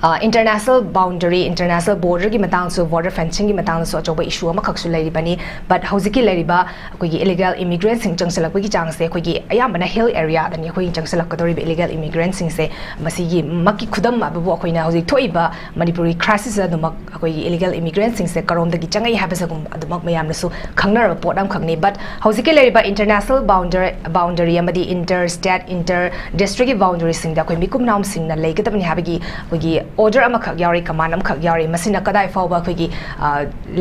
ꯑ, ꯏꯟꯇꯔꯅꯦꯁꯅꯦꯜ ꯕꯥꯎꯟꯗꯔꯤ, ꯏꯟꯇꯔꯅꯦꯁꯅꯦꯜ ꯕꯣꯔꯗꯔꯒꯤ ꯃꯇꯥꯡꯁꯨ, ꯕꯣꯔꯗꯔ ꯐꯦꯟꯁꯤꯡꯒꯤ ꯃꯇꯥꯡꯗꯁꯨ ꯑꯆꯧꯕ ꯏꯁꯨ ꯑꯃꯈꯛꯁꯨ ꯂꯩꯔꯤꯕꯅꯤ꯫ ꯕꯠ ꯍꯧꯖꯤꯛꯀꯤ ꯂꯩꯔꯤꯕ ꯑꯩꯈꯣꯏꯒꯤ ꯏꯂꯤꯒꯦꯜ ꯏꯃꯤꯒ꯭ꯔꯦꯟꯁꯤꯡ ꯆꯪꯁꯤꯜꯂꯛꯄꯒꯤ ꯆꯥꯡꯁꯦ ꯑꯩꯈꯣꯏꯒꯤ ꯑꯌꯥꯝꯕꯅ ꯍꯤꯜ ꯑꯦꯔꯤꯌꯥꯗꯅꯤ ꯑꯩꯈꯣꯏꯒꯤ ꯆꯪꯁꯤꯜꯂꯛꯀꯗꯧꯔꯤꯕ ꯏꯂꯤꯒꯦꯜ ꯏꯃꯤꯒ꯭ꯔꯦꯟꯁꯤꯡꯁꯦ꯫ ꯃꯁꯤꯒꯤ ꯃꯛꯀꯤ ꯈꯨꯗꯝ ꯑꯗꯨꯕꯨ ꯑꯩꯈꯣꯏꯅ ꯍꯧꯖꯤꯛ ꯊꯣꯛꯏꯕ ꯃꯅꯤꯄꯨꯔꯒꯤ ꯀ꯭ꯔꯥꯏꯁꯤꯁ ꯑꯗꯨꯃꯛ ꯑꯩꯈꯣꯏꯒꯤ ꯏꯂꯤꯒꯦꯜ ꯏꯃꯤꯒ꯭ꯔꯦꯟꯁꯤꯡꯁꯦ ꯀꯔꯣꯝꯗꯒꯤ ꯆꯪꯉꯛꯏ ꯍꯥꯏꯕꯁꯤꯒꯨꯝꯕ ꯑꯗꯨꯃꯛ ꯃꯌꯥꯝꯅꯁꯨ ꯈꯪꯅꯔꯕ ꯄꯣꯠ ꯑꯃꯈꯛꯅꯤ꯫ ꯕꯠ ꯍꯧꯖꯤꯛꯀꯤ ꯂꯩꯔꯤꯕ ꯏꯟꯇꯔꯅꯦꯁꯅꯦꯜ ꯕꯥꯎꯟꯗꯔ-, ꯕꯥꯎꯟꯗꯔꯤ ꯑꯃꯗꯤ ꯏꯟꯇꯔ ꯁ꯭ꯇꯦꯠ, ꯏꯟꯇꯔ ꯗꯤꯁꯇ꯭ꯔꯤꯛꯀꯤ ꯕꯥꯎꯟꯗꯔꯤꯁꯤꯡꯗ ꯑꯩꯈꯣꯏ ꯃꯤꯀꯨꯞ ꯅꯥꯍꯨꯝꯁꯤꯡꯅ ꯂꯩꯒꯗꯕꯅꯤ ꯍꯥꯏꯕꯒꯤ ꯑꯩꯈꯣꯏꯒꯤ ꯑꯣꯔꯗꯔ ꯑꯃꯈꯛ ꯌꯥꯎꯔꯤ, ꯀꯃꯥꯟ ꯑꯃꯈꯛ ꯌꯥꯎꯔꯤ꯫ ꯃꯁꯤꯅ ꯀꯗꯥꯏ ꯐꯥꯎꯕ ꯑꯩꯈꯣꯏꯒꯤ, ꯑ,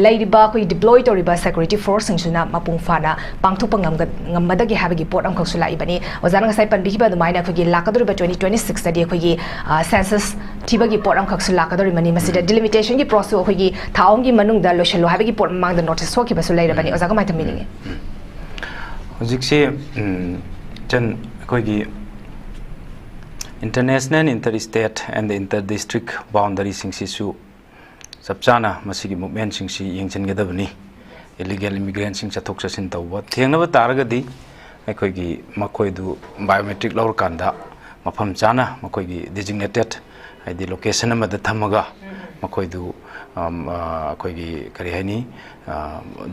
ꯂꯩꯔꯤꯕ ꯑꯩꯈꯣꯏꯒꯤ ꯗꯤꯄ꯭ꯂꯣꯏ ꯇꯧꯔꯤꯕ ꯁꯦꯀ꯭ꯌꯨꯔꯤꯇꯤ ꯐꯣꯔꯁꯁꯤꯡꯁꯤꯅ ꯃꯄꯨꯡ ꯐꯥꯅ ꯄꯥꯡꯊꯣꯛꯄ ꯉꯝꯒ-, ꯉꯝꯃꯗꯒꯦ ꯍꯥꯏꯕꯒꯤ ꯄꯣꯠ ꯑꯃꯈꯛꯁꯨ ꯂꯥꯛꯏꯕꯅꯤ꯫ ꯑꯣꯖꯥꯅ ꯉꯁꯥꯏ ꯄꯟꯕꯤꯈꯤꯕ ꯑꯗꯨꯃꯥꯏꯅ ꯑꯩꯈꯣꯏꯒꯤ ꯂꯥꯛꯀꯗꯧꯔꯤꯕ twenty twenty-six ꯇꯗꯤ ꯑꯩꯈꯣꯏꯒꯤ, ꯑ, ꯁꯦꯟꯁꯁ ꯊꯤꯕꯒꯤ ꯄꯣꯠ ꯑꯃꯈꯛꯁꯨ ꯂꯥꯛꯀꯗꯧꯔꯤꯕꯅꯤ꯫ ꯃꯁꯤꯗ ꯗꯤꯂꯤꯃꯤꯇꯦꯁꯟꯒꯤ ꯄ꯭ꯔꯣꯁꯦꯁꯁꯨ ꯑꯩꯈꯣꯏꯒꯤ ꯊꯥ ꯑꯍꯨꯝꯒꯤ ꯃꯅꯨꯡꯗ ꯂꯣꯏꯁꯤꯜꯂꯨ ꯍꯥꯏꯕꯒꯤ ꯄꯣꯠ ꯃꯃꯥꯡꯗ ꯅꯣꯇꯤꯁ ꯊꯣꯛꯈꯤꯕꯁꯨ ꯂꯩꯔꯕꯅꯤ꯫ ꯑꯣꯖꯥ, ꯀꯃꯥꯏꯅ ꯊꯝꯕꯤꯅꯤꯡꯉꯤ? ꯍꯧꯖꯤꯛꯁꯤ, ꯎꯝ, ꯏꯆꯟ, ꯑꯩꯈꯣꯏꯒꯤ international, inter state and inter district ꯕꯥꯎꯟꯗꯔꯤꯁꯤꯡꯁꯤꯁꯨ ꯆꯞ ꯆꯥꯅ ꯃꯁꯤꯒꯤ ꯃꯨꯞꯃꯦꯟꯁꯤꯡꯁꯤ ꯌꯦꯡꯁꯤꯟꯒꯗꯕꯅꯤ꯫ ꯏꯂꯤꯒꯦꯜ ꯏꯃꯤꯒ꯭ꯔꯦꯟꯁꯤꯡ ꯆꯠꯊꯣꯛ ꯆꯠꯁꯤꯟ ꯇꯧꯕ ꯊꯦꯡꯅꯕ ꯇꯥꯔꯒꯗꯤ, ꯑꯩꯈꯣꯏꯒꯤ ꯃꯈꯣꯏꯗꯨ ꯕꯥꯏꯑꯣꯃꯦꯇ꯭ꯔꯤꯛ ꯂꯧꯔꯀꯥꯟꯗ ꯃꯐꯝ ꯆꯥꯅ ꯃꯈꯣꯏꯒꯤ ꯗꯤꯖꯤꯒꯅꯦꯇꯦꯠ, ꯍꯥꯏꯗꯤ ꯂꯣꯀꯦꯁꯟ ꯑꯃꯗ ꯊꯝꯃꯒ, ꯃꯈꯣꯏꯗꯨ, ꯑꯝ, ꯑ, ꯑꯩꯈꯣꯏꯒꯤ, ꯀꯔꯤ ꯍꯥꯏꯅꯤ,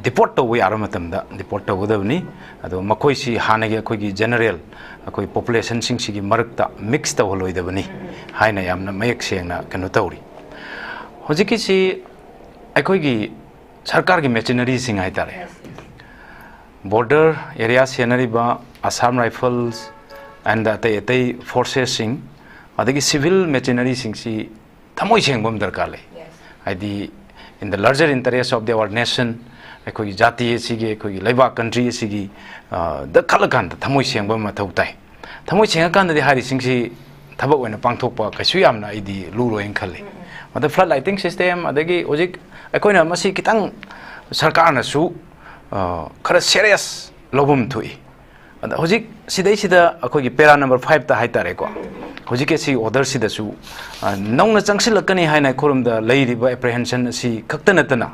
ꯗꯤꯄꯣꯔꯠ ꯇꯧꯕ ꯌꯥꯔꯕ ꯃꯇꯝꯗ ꯗꯤꯄꯣꯔꯠ ꯇꯧꯒꯗꯕꯅꯤ꯫ ꯑꯗꯣ ꯃꯈꯣꯏꯁꯤ ꯍꯥꯟꯅꯒꯤ ꯑꯩꯈꯣꯏꯒꯤ ꯖꯦꯅꯔꯦꯜ, ꯑꯩꯈꯣꯏ ꯄꯣꯄꯨꯂꯦꯁꯟꯁꯤꯡꯁꯤꯒꯤ ꯃꯔꯛꯇ ꯃꯤꯛꯁ ꯇꯧꯍꯜꯂꯣꯏꯗꯕꯅꯤ ꯍꯥꯏꯅ ꯌꯥꯝꯅ ꯃꯌꯦꯛ ꯁꯦꯡꯅ ꯀꯩꯅꯣ ꯇꯧꯔꯤ꯫ ꯍꯧꯖꯤꯛꯀꯤꯁꯤ ꯑꯩꯈꯣꯏꯒꯤ ꯁꯔꯀꯥꯔꯒꯤ ꯃꯦꯆꯤꯅꯔꯤꯁꯤꯡ ꯍꯥꯏꯇꯥꯔꯦ, ꯕꯣꯔꯗꯔ ꯑꯦꯔꯤꯌꯥ ꯁꯦꯟꯅꯔꯤꯕ ꯑꯁꯥꯝ ꯔꯥꯏꯐꯜꯁ ꯑꯦꯟ ꯑꯇꯩ ꯑꯇꯩ ꯐꯣꯔꯁꯦꯁꯁꯤꯡ, ꯑꯗꯒꯤ ꯁꯤꯚꯤꯜ ꯃꯦꯆꯤꯅꯔꯤꯁꯤꯡꯁꯤ ꯊꯃꯣꯏ ꯁꯦꯡꯕ ꯑꯃ ꯗꯔꯀꯥꯔ ꯂꯩ꯫ ꯍꯥꯏꯗꯤ, in the larger interest of the our nation, ꯑꯩꯈꯣꯏꯒꯤ ꯖꯥꯇꯤ ꯑꯁꯤꯒꯤ, ꯑꯩꯈꯣꯏꯒꯤ ꯂꯩꯕꯥꯛ, ꯀꯟꯇ꯭ꯔꯤ ꯑꯁꯤꯒꯤ, ꯑ, ꯗ ꯈꯜꯂꯀꯥꯟꯗ ꯊꯃꯣꯏ ꯁꯦꯡꯕ ꯑꯃ ꯃꯊꯧ ꯇꯥꯏ꯫ ꯊꯃꯣꯏ ꯁꯦꯡꯉꯀꯥꯟꯗꯗꯤ ꯍꯥꯏꯔꯤꯁꯤꯡꯁꯤ ꯊꯕꯛ ꯑꯣꯏꯅ ꯄꯥꯡꯊꯣꯛꯄ ꯀꯩꯁꯨ ꯌꯥꯝꯅ ꯑꯩꯗꯤ ꯂꯨꯔꯣꯏꯅ ꯈꯜꯂꯤ꯫ ꯃꯗ flood lighting system, ꯑꯗꯒꯤ ꯍꯧꯖꯤꯛ ꯑꯩꯈꯣꯏꯅ ꯃꯁꯤ ꯈꯤꯇꯪ ꯁꯔꯀꯥꯔꯅꯁꯨ, ꯑ, ꯈꯔ ꯁꯦꯔꯤꯌꯁ ꯂꯧꯐꯝ ꯊꯣꯛꯏ꯫ ꯑꯗ ꯍꯧꯖꯤꯛ ꯁꯤꯗꯩꯁꯤꯗ ꯑꯩꯈꯣꯏꯒꯤ ꯄꯦꯔꯥ ꯅꯝꯕꯔ ꯐꯥꯏꯚꯇ ꯍꯥꯏꯇꯥꯔꯦꯀꯣ, ꯍꯧꯖꯤꯛꯀꯤ ꯑꯁꯤ ꯑꯣꯔꯗꯔꯁꯤꯗꯁꯨ, ꯑ, ꯅꯧꯅ ꯆꯪꯁꯤꯜꯂꯛꯀꯅꯤ ꯍꯥꯏꯅ ꯑꯩꯈꯣꯏꯔꯣꯝꯗ ꯂꯩꯔꯤꯕ ꯑꯦꯄ꯭ꯔꯤꯍꯦꯟꯁꯟ ꯑꯁꯤ ꯈꯛꯇ ꯅꯠꯇꯅ,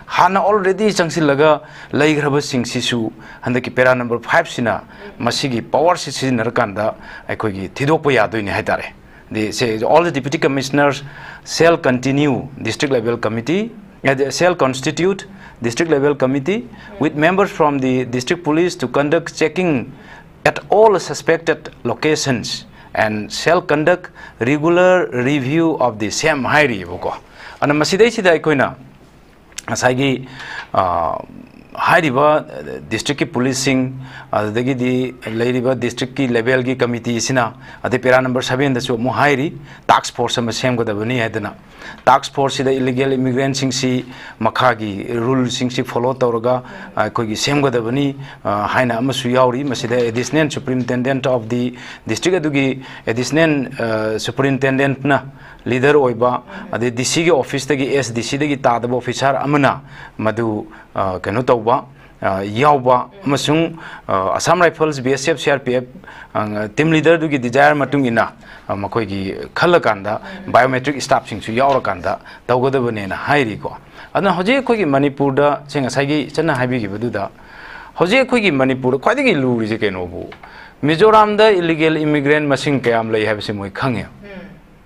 ꯍꯥꯟꯅ ꯑꯣꯜꯔꯦꯗꯤ ꯆꯪꯁꯤꯜꯂꯒ ꯂꯩꯈ꯭ꯔꯕꯁꯤꯡꯁꯤꯁꯨ ꯍꯟꯗꯛꯀꯤ ꯄꯦꯔꯥ ꯅꯝꯕꯔ ꯐꯥꯏꯚꯁꯤꯅ ꯃꯁꯤꯒꯤ ꯄꯋꯥꯔꯁꯤ ꯁꯤꯖꯤꯟꯅꯔꯀꯥꯟꯗ ꯑꯩꯈꯣꯏꯒꯤ ꯊꯤꯗꯣꯛꯄ ꯌꯥꯗꯣꯏꯅꯤ ꯍꯥꯏꯇꯥꯔꯦ꯫ The, say, all the deputy commissioners shall continue district level committee, uh, they shall constitute district level committee with members from the district police to conduct checking at all suspected locations and shall conduct regular review of the same ꯍꯥꯏꯔꯤꯑꯕꯀꯣ꯫ ꯑꯗꯨꯅ ꯃꯁꯤꯗꯩꯁꯤꯗ ꯑꯩꯈꯣꯏꯅ ꯉꯁꯥꯏꯒꯤ, ꯑ, ꯍꯥꯏꯔꯤꯕ ꯗꯤꯁꯇ꯭ꯔꯤꯛꯀꯤ ꯄꯨꯂꯤꯁꯁꯤꯡ, ꯑꯗꯨꯗꯒꯤꯗꯤ ꯂꯩꯔꯤꯕ ꯗꯤꯁꯇ꯭ꯔꯤꯛꯀꯤ ꯂꯦꯚꯦꯜꯒꯤ ꯀꯃꯤꯇꯤꯁꯤꯅ, ꯑꯗꯩ ꯄꯦꯔꯥ ꯅꯝꯕꯔ ꯁꯚꯦꯟꯗꯁꯨ ꯑꯃꯨꯛ ꯍꯥꯏꯔꯤ, ꯇꯥꯛꯁ ꯐꯣꯔꯁ ꯑꯃ ꯁꯦꯝꯒꯗꯕꯅꯤ ꯍꯥꯏꯗꯅ꯫ ꯇꯥꯛꯁ ꯐꯣꯔꯁꯁꯤꯗ ꯏꯂꯤꯒꯦꯜ ꯏꯃꯤꯒ꯭ꯔꯦꯟꯁꯤꯡꯁꯤ ꯃꯈꯥꯒꯤ ꯔꯨꯜꯁꯤꯡꯁꯤ ꯐꯣꯂꯣ ꯇꯧꯔꯒ ꯑꯩꯈꯣꯏꯒꯤ ꯁꯦꯝꯒꯗꯕꯅꯤ, ꯑ, ꯍꯥꯏꯅ ꯑꯃꯁꯨ ꯌꯥꯎꯔꯤ꯫ ꯃꯁꯤꯗ Additional Superintendent of the district, ꯑꯗꯨꯒꯤ ꯑꯦꯗꯤꯁꯅꯦꯜ ꯁꯨꯄꯔꯤꯟꯇꯦꯟꯗꯦꯟꯠꯅ ꯂꯤꯗꯔ ꯑꯣꯏꯕ, ꯑꯗꯩ ꯗꯤ ꯁꯤꯒꯤ ꯑꯣꯐꯤꯁꯇꯒꯤ, ꯑꯦꯁ ꯗꯤ ꯁꯤꯗꯒꯤ ꯇꯥꯗꯕ ꯑꯣꯐꯤꯁꯥꯔ ꯑꯃꯅ ꯃꯗꯨ, ꯑ, ꯀꯩꯅꯣ ꯇꯧꯕ, ꯑ, ꯌꯥꯎꯕ, ꯑꯃꯁꯨꯡ, ꯑ, Assam Rifles, B S F, C R P F, ꯑ, ꯇꯤꯝ ꯂꯤꯗꯔꯗꯨꯒꯤ ꯗꯤꯖꯥꯌꯔ ꯃꯇꯨꯡ ꯏꯟꯅ, ꯑ, ꯃꯈꯣꯏꯒꯤ ꯈꯜꯂꯀꯥꯟꯗ ꯕꯥꯏꯑꯣꯃꯦꯇ꯭ꯔꯤꯛ ꯁ꯭ꯇꯥꯐꯁꯤꯡꯁꯨ ꯌꯥꯎꯔꯀꯥꯟꯗ ꯇꯧꯒꯗꯕꯅꯦꯅ ꯍꯥꯏꯔꯤꯀꯣ꯫ ꯑꯗꯨꯅ ꯍꯧꯖꯤꯛ ꯑꯩꯈꯣꯏꯒꯤ ꯃꯅꯤꯄꯨꯔꯗ, ꯁꯦ, ꯉꯁꯥꯏꯒꯤ ꯏꯆꯟꯅ ꯍꯥꯏꯕꯤꯈꯤꯕꯗꯨꯗ, ꯍꯧꯖꯤꯛ ꯑꯩꯈꯣꯏꯒꯤ ꯃꯅꯤꯄꯨꯔꯗ ꯈ꯭ꯋꯥꯏꯗꯒꯤ ꯂꯨꯔꯤꯁꯦ ꯀꯩꯅꯣꯕꯨ, ꯃꯤꯖꯣꯔꯥꯝꯗ ꯏꯂꯤꯒꯦꯜ ꯏꯃꯤꯒ꯭ꯔꯦꯟ ꯃꯁꯤꯡ ꯀꯌꯥꯝ ꯂꯩ ꯍꯥꯏꯕꯁꯤ ꯃꯣꯏ ꯈꯪꯉꯦ꯫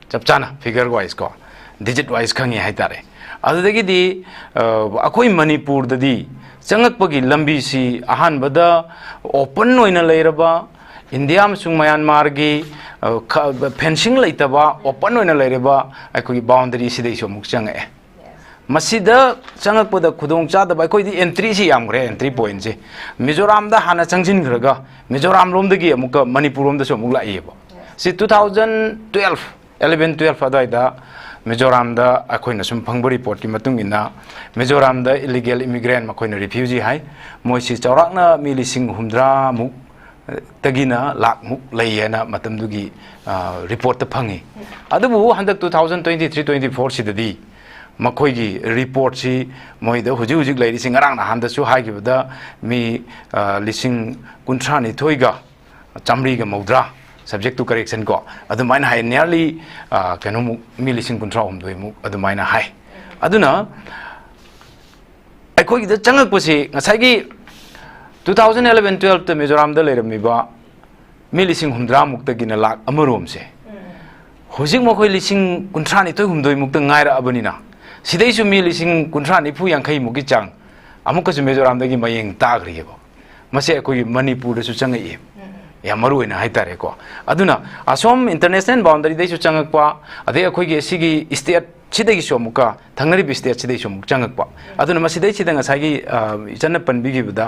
ꯆꯞ ꯆꯥꯅ ꯐꯤꯒꯔ ꯋꯥꯏꯁ ꯀꯣ, ꯗꯤꯖꯤꯠ ꯋꯥꯏꯁ ꯈꯪꯉꯤ ꯍꯥꯏꯇꯥꯔꯦ꯫ ꯑꯗꯨꯗꯒꯤꯗꯤ, ꯑ, ꯑꯩꯈꯣꯏ ꯃꯅꯤꯄꯨꯔꯗꯗꯤ ꯆꯪꯉꯛꯄꯒꯤ ꯂꯝꯕꯤꯁꯤ ꯑꯍꯥꯟꯕꯗ ꯑꯣꯄꯟ ꯑꯣꯏꯅ ꯂꯩꯔꯕ, ꯏꯟꯗꯤꯌꯥ ꯑꯃꯁꯨꯡ ꯃꯌꯥꯟꯃꯥꯔꯒꯤ, ꯑ, ꯈ-, ꯐꯦꯟꯁꯤꯡ ꯂꯩꯇꯕ ꯑꯣꯄꯟ ꯑꯣꯏꯅ ꯂꯩꯔꯕ ꯑꯩꯈꯣꯏꯒꯤ ꯕꯥꯎꯟꯗꯔꯤꯁꯤꯗꯩꯁꯨ ꯑꯃꯨꯛ ꯆꯪꯉꯛꯑꯦ꯫ ꯃꯁꯤꯗ ꯆꯪꯉꯛꯄꯗ ꯈꯨꯗꯣꯡ ꯆꯥꯗꯕ, ꯑꯩꯈꯣꯏꯗꯤ ꯑꯦꯟꯇ꯭ꯔꯤꯁꯤ ꯌꯥꯝꯈ꯭ꯔꯦ, ꯑꯦꯟꯇ꯭ꯔꯤ ꯄꯣꯏꯟꯁꯦ꯫ ꯃꯤꯖꯣꯔꯥꯝꯗ ꯍꯥꯟꯅ ꯆꯪꯁꯤꯟꯈ꯭ꯔꯒ ꯃꯤꯖꯣꯔꯥꯝ ꯂꯣꯝꯗꯒꯤ ꯑꯃꯨꯛꯀ ꯃꯅꯤꯄꯨꯔ ꯂꯣꯝꯗꯁꯨ ꯑꯃꯨꯛ ꯂꯥꯛꯏꯌꯦꯕ꯫ ꯁꯤ two thousand twelve, eleven twelve ꯑꯗꯨꯋꯥꯏꯗ ꯃꯤꯖꯣꯔꯥꯝꯗ ꯑꯩꯈꯣꯏꯅ ꯁꯨꯝ ꯐꯪꯕ ꯔꯤꯄꯣꯔꯠꯀꯤ ꯃꯇꯨꯡ ꯏꯟꯅ, ꯃꯤꯖꯣꯔꯥꯝꯗ ꯏꯂꯤꯒꯦꯜ ꯏꯃꯤꯒ꯭ꯔꯦꯟ, ꯃꯈꯣꯏꯅ ꯔꯤꯐ꯭ꯌꯨꯖꯤ ꯍꯥꯏ, ꯃꯣꯏꯁꯤ ꯆꯥꯎꯔꯥꯛꯅ ꯃꯤ ꯂꯤꯁꯤꯡ ꯍꯨꯝꯗ꯭ꯔꯥꯃꯨꯛ ꯇꯒꯤꯅ ꯂꯥꯛꯃꯨꯛ ꯂꯩ ꯍꯥꯏꯅ ꯃꯇꯝꯗꯨꯒꯤ, ꯑ, ꯔꯤꯄꯣꯔꯠꯇ ꯐꯪꯉꯤ꯫ ꯑꯗꯨꯕꯨ ꯍꯟꯗꯛ two thousand twenty three twenty four ꯁꯤꯗꯗꯤ ꯃꯈꯣꯏꯒꯤ ꯔꯤꯄꯣꯔꯠꯁꯤ, ꯃꯣꯏꯗ ꯍꯧꯖꯤꯛ ꯍꯧꯖꯤꯛ ꯂꯩꯔꯤꯁꯤ, ꯉꯔꯥꯡ ꯅꯍꯥꯟꯗꯁꯨ ꯍꯥꯏꯈꯤꯕꯗ ꯃꯤ, ꯑ, ꯂꯤꯁꯤꯡ ꯀꯨꯟꯊ꯭ꯔꯥꯅꯤꯊꯣꯏꯒ ꯆꯥꯃꯔꯤꯒ ꯃꯧꯗ꯭ꯔꯥ, subject to correction ꯀꯣ, ꯑꯗꯨꯃꯥꯏꯅ ꯍꯥꯏ, nearly, ꯑ, ꯀꯩꯅꯣꯃꯨꯛ, ꯃꯤ ꯂꯤꯁꯤꯡ ꯀꯨꯟꯊ꯭ꯔꯥꯍꯨꯝꯗꯣꯏꯃꯨꯛ ꯑꯗꯨꯃꯥꯏꯅ ꯍꯥꯏ꯫ ꯑꯗꯨꯅ ꯑꯩꯈꯣꯏꯒꯤꯗ ꯆꯪꯉꯛꯄꯁꯤ ꯉꯁꯥꯏꯒꯤ two thousand eleven twelve ꯇ ꯃꯤꯖꯣꯔꯥꯝꯗ ꯂꯩꯔꯝꯃꯤꯕ ꯃꯤ ꯂꯤꯁꯤꯡ ꯍꯨꯝꯗ꯭ꯔꯥꯃꯨꯛꯇꯒꯤꯅ ꯂꯥꯛ ꯑꯃꯔꯣꯝꯁꯦ, ꯍꯧꯖꯤꯛ ꯃꯈꯣꯏ ꯂꯤꯁꯤꯡ ꯀꯨꯟꯊ꯭ꯔꯥꯅꯤꯊꯣꯏ ꯍꯨꯝꯗꯣꯏꯃꯨꯛꯇ ꯉꯥꯏꯔꯛꯑꯕꯅꯤꯅ, ꯁꯤꯗꯩꯁꯨ ꯃꯤ ꯂꯤꯁꯤꯡ ꯀꯨꯟꯊ꯭ꯔꯥ ꯅꯤꯐꯨ ꯌꯥꯡꯈꯩꯃꯨꯛꯀꯤ ꯆꯥꯡ ꯑꯃꯨꯛꯀꯁꯨ ꯃꯤꯖꯣꯔꯥꯝꯗꯒꯤ ꯃꯌꯦꯡ ꯇꯥꯈ꯭ꯔꯤꯑꯕ꯫ ꯃꯁꯤ ꯑꯩꯈꯣꯏꯒꯤ ꯃꯅꯤꯄꯨꯔꯗꯁꯨ ꯆꯪꯉꯛꯏ, ꯌꯥꯝ ꯃꯔꯨ ꯑꯣꯏꯅ ꯍꯥꯏꯇꯥꯔꯦꯀꯣ꯫ ꯑꯗꯨꯅ ꯑꯁꯣꯝ ꯏꯟꯇꯔꯅꯦꯁꯅꯦꯜ ꯕꯥꯎꯟꯗꯔꯤꯗꯩꯁꯨ ꯆꯪꯉꯛꯄ, ꯑꯗꯩ ꯑꯩꯈꯣꯏꯒꯤ ꯁꯤꯒꯤ ꯁ꯭ꯇꯦꯠ ꯁꯤꯗꯒꯤꯁꯨ ꯑꯃꯨꯛꯀ ꯊꯪꯅꯔꯤꯕ state ꯁꯤꯗꯒꯤꯁꯨ ꯑꯃꯨꯛ ꯆꯪꯉꯛꯄ꯫ ꯑꯗꯨꯅ ꯃꯁꯤꯗꯩꯁꯤꯗ ꯉꯁꯥꯏꯒꯤ, ꯑ, ꯏꯆꯟꯅ ꯄꯟꯕꯤꯈꯤꯕꯗ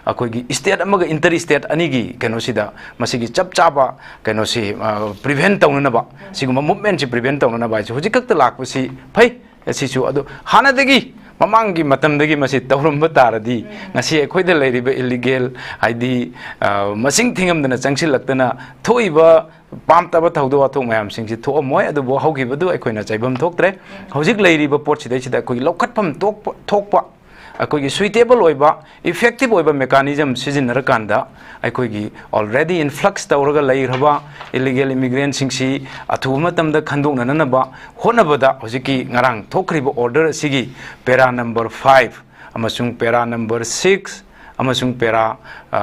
ꯑꯩꯈꯣꯏꯒꯤ state ꯑꯃꯒ inter state ꯑꯅꯤꯒꯤ ꯀꯩꯅꯣꯁꯤꯗ ꯃꯁꯤꯒꯤ ꯆꯞ ꯆꯥꯕ ꯀꯩꯅꯣꯁꯤ, ꯑ, prevent ꯇꯧꯅꯅꯕ, ꯁꯤꯒꯨꯝꯕ movement ꯁꯤ prevent ꯇꯧꯅꯅꯕ ꯍꯥꯏꯁꯦ ꯍꯧꯖꯤꯛ ꯈꯛꯇ ꯂꯥꯛꯄꯁꯤ ꯐꯩ꯫ ꯑꯁꯤꯁꯨ ꯑꯗꯨ ꯍꯥꯟꯅꯗꯒꯤ, ꯃꯃꯥꯡꯒꯤ ꯃꯇꯝꯗꯒꯤ ꯃꯁꯤ ꯇꯧꯔꯝꯕ ꯇꯥꯔꯗꯤ ꯉꯁꯤ ꯑꯩꯈꯣꯏꯗ ꯂꯩꯔꯤꯕ illegal, ꯍꯥꯏꯗꯤ, ꯑ, ꯃꯁꯤꯡ ꯊꯤꯉꯝꯗꯅ ꯆꯪꯁꯤꯜꯂꯛꯇꯅ ꯊꯣꯛꯏꯕ ꯄꯥꯝꯇꯕ ꯊꯧꯗꯣꯛ ꯋꯥꯊꯣꯛ ꯃꯌꯥꯝꯁꯤꯡꯁꯤ ꯊꯣꯛꯑꯝꯃꯣꯏ꯫ ꯑꯗꯨꯕꯨ ꯍꯧꯈꯤꯕꯗꯨ ꯑꯩꯈꯣꯏꯅ ꯆꯩꯐꯝ ꯊꯣꯛꯇ꯭ꯔꯦ꯫ ꯍꯧꯖꯤꯛ ꯂꯩꯔꯤꯕ ꯄꯣꯠꯁꯤꯗꯩꯁꯤꯗ ꯑꯩꯈꯣꯏꯒꯤ ꯂꯧꯈꯠꯐꯝ ꯊꯣꯛꯄ, ꯊꯣꯛꯄ ꯑꯩꯈꯣꯏꯒꯤ suitable ꯑꯣꯏꯕ, effective ꯑꯣꯏꯕ mechanism ꯁꯤꯖꯤꯟꯅꯔꯀꯥꯟꯗ ꯑꯩꯈꯣꯏꯒꯤ already influx ꯇꯧꯔꯒ ꯂꯩꯈ꯭ꯔꯕ illegal immigrant ꯁꯤꯡꯁꯤ ꯑꯊꯨꯕ ꯃꯇꯝꯗ ꯈꯟꯗꯣꯛꯅꯅꯕ ꯍꯣꯠꯅꯕꯗ ꯍꯧꯖꯤꯛꯀꯤ ꯉꯔꯥꯡ ꯊꯣꯛꯈ꯭ꯔꯤꯕ order ꯑꯁꯤꯒꯤ para number five ꯑꯃꯁꯨꯡ para number six ꯑꯃꯁꯨꯡ para, ꯑ,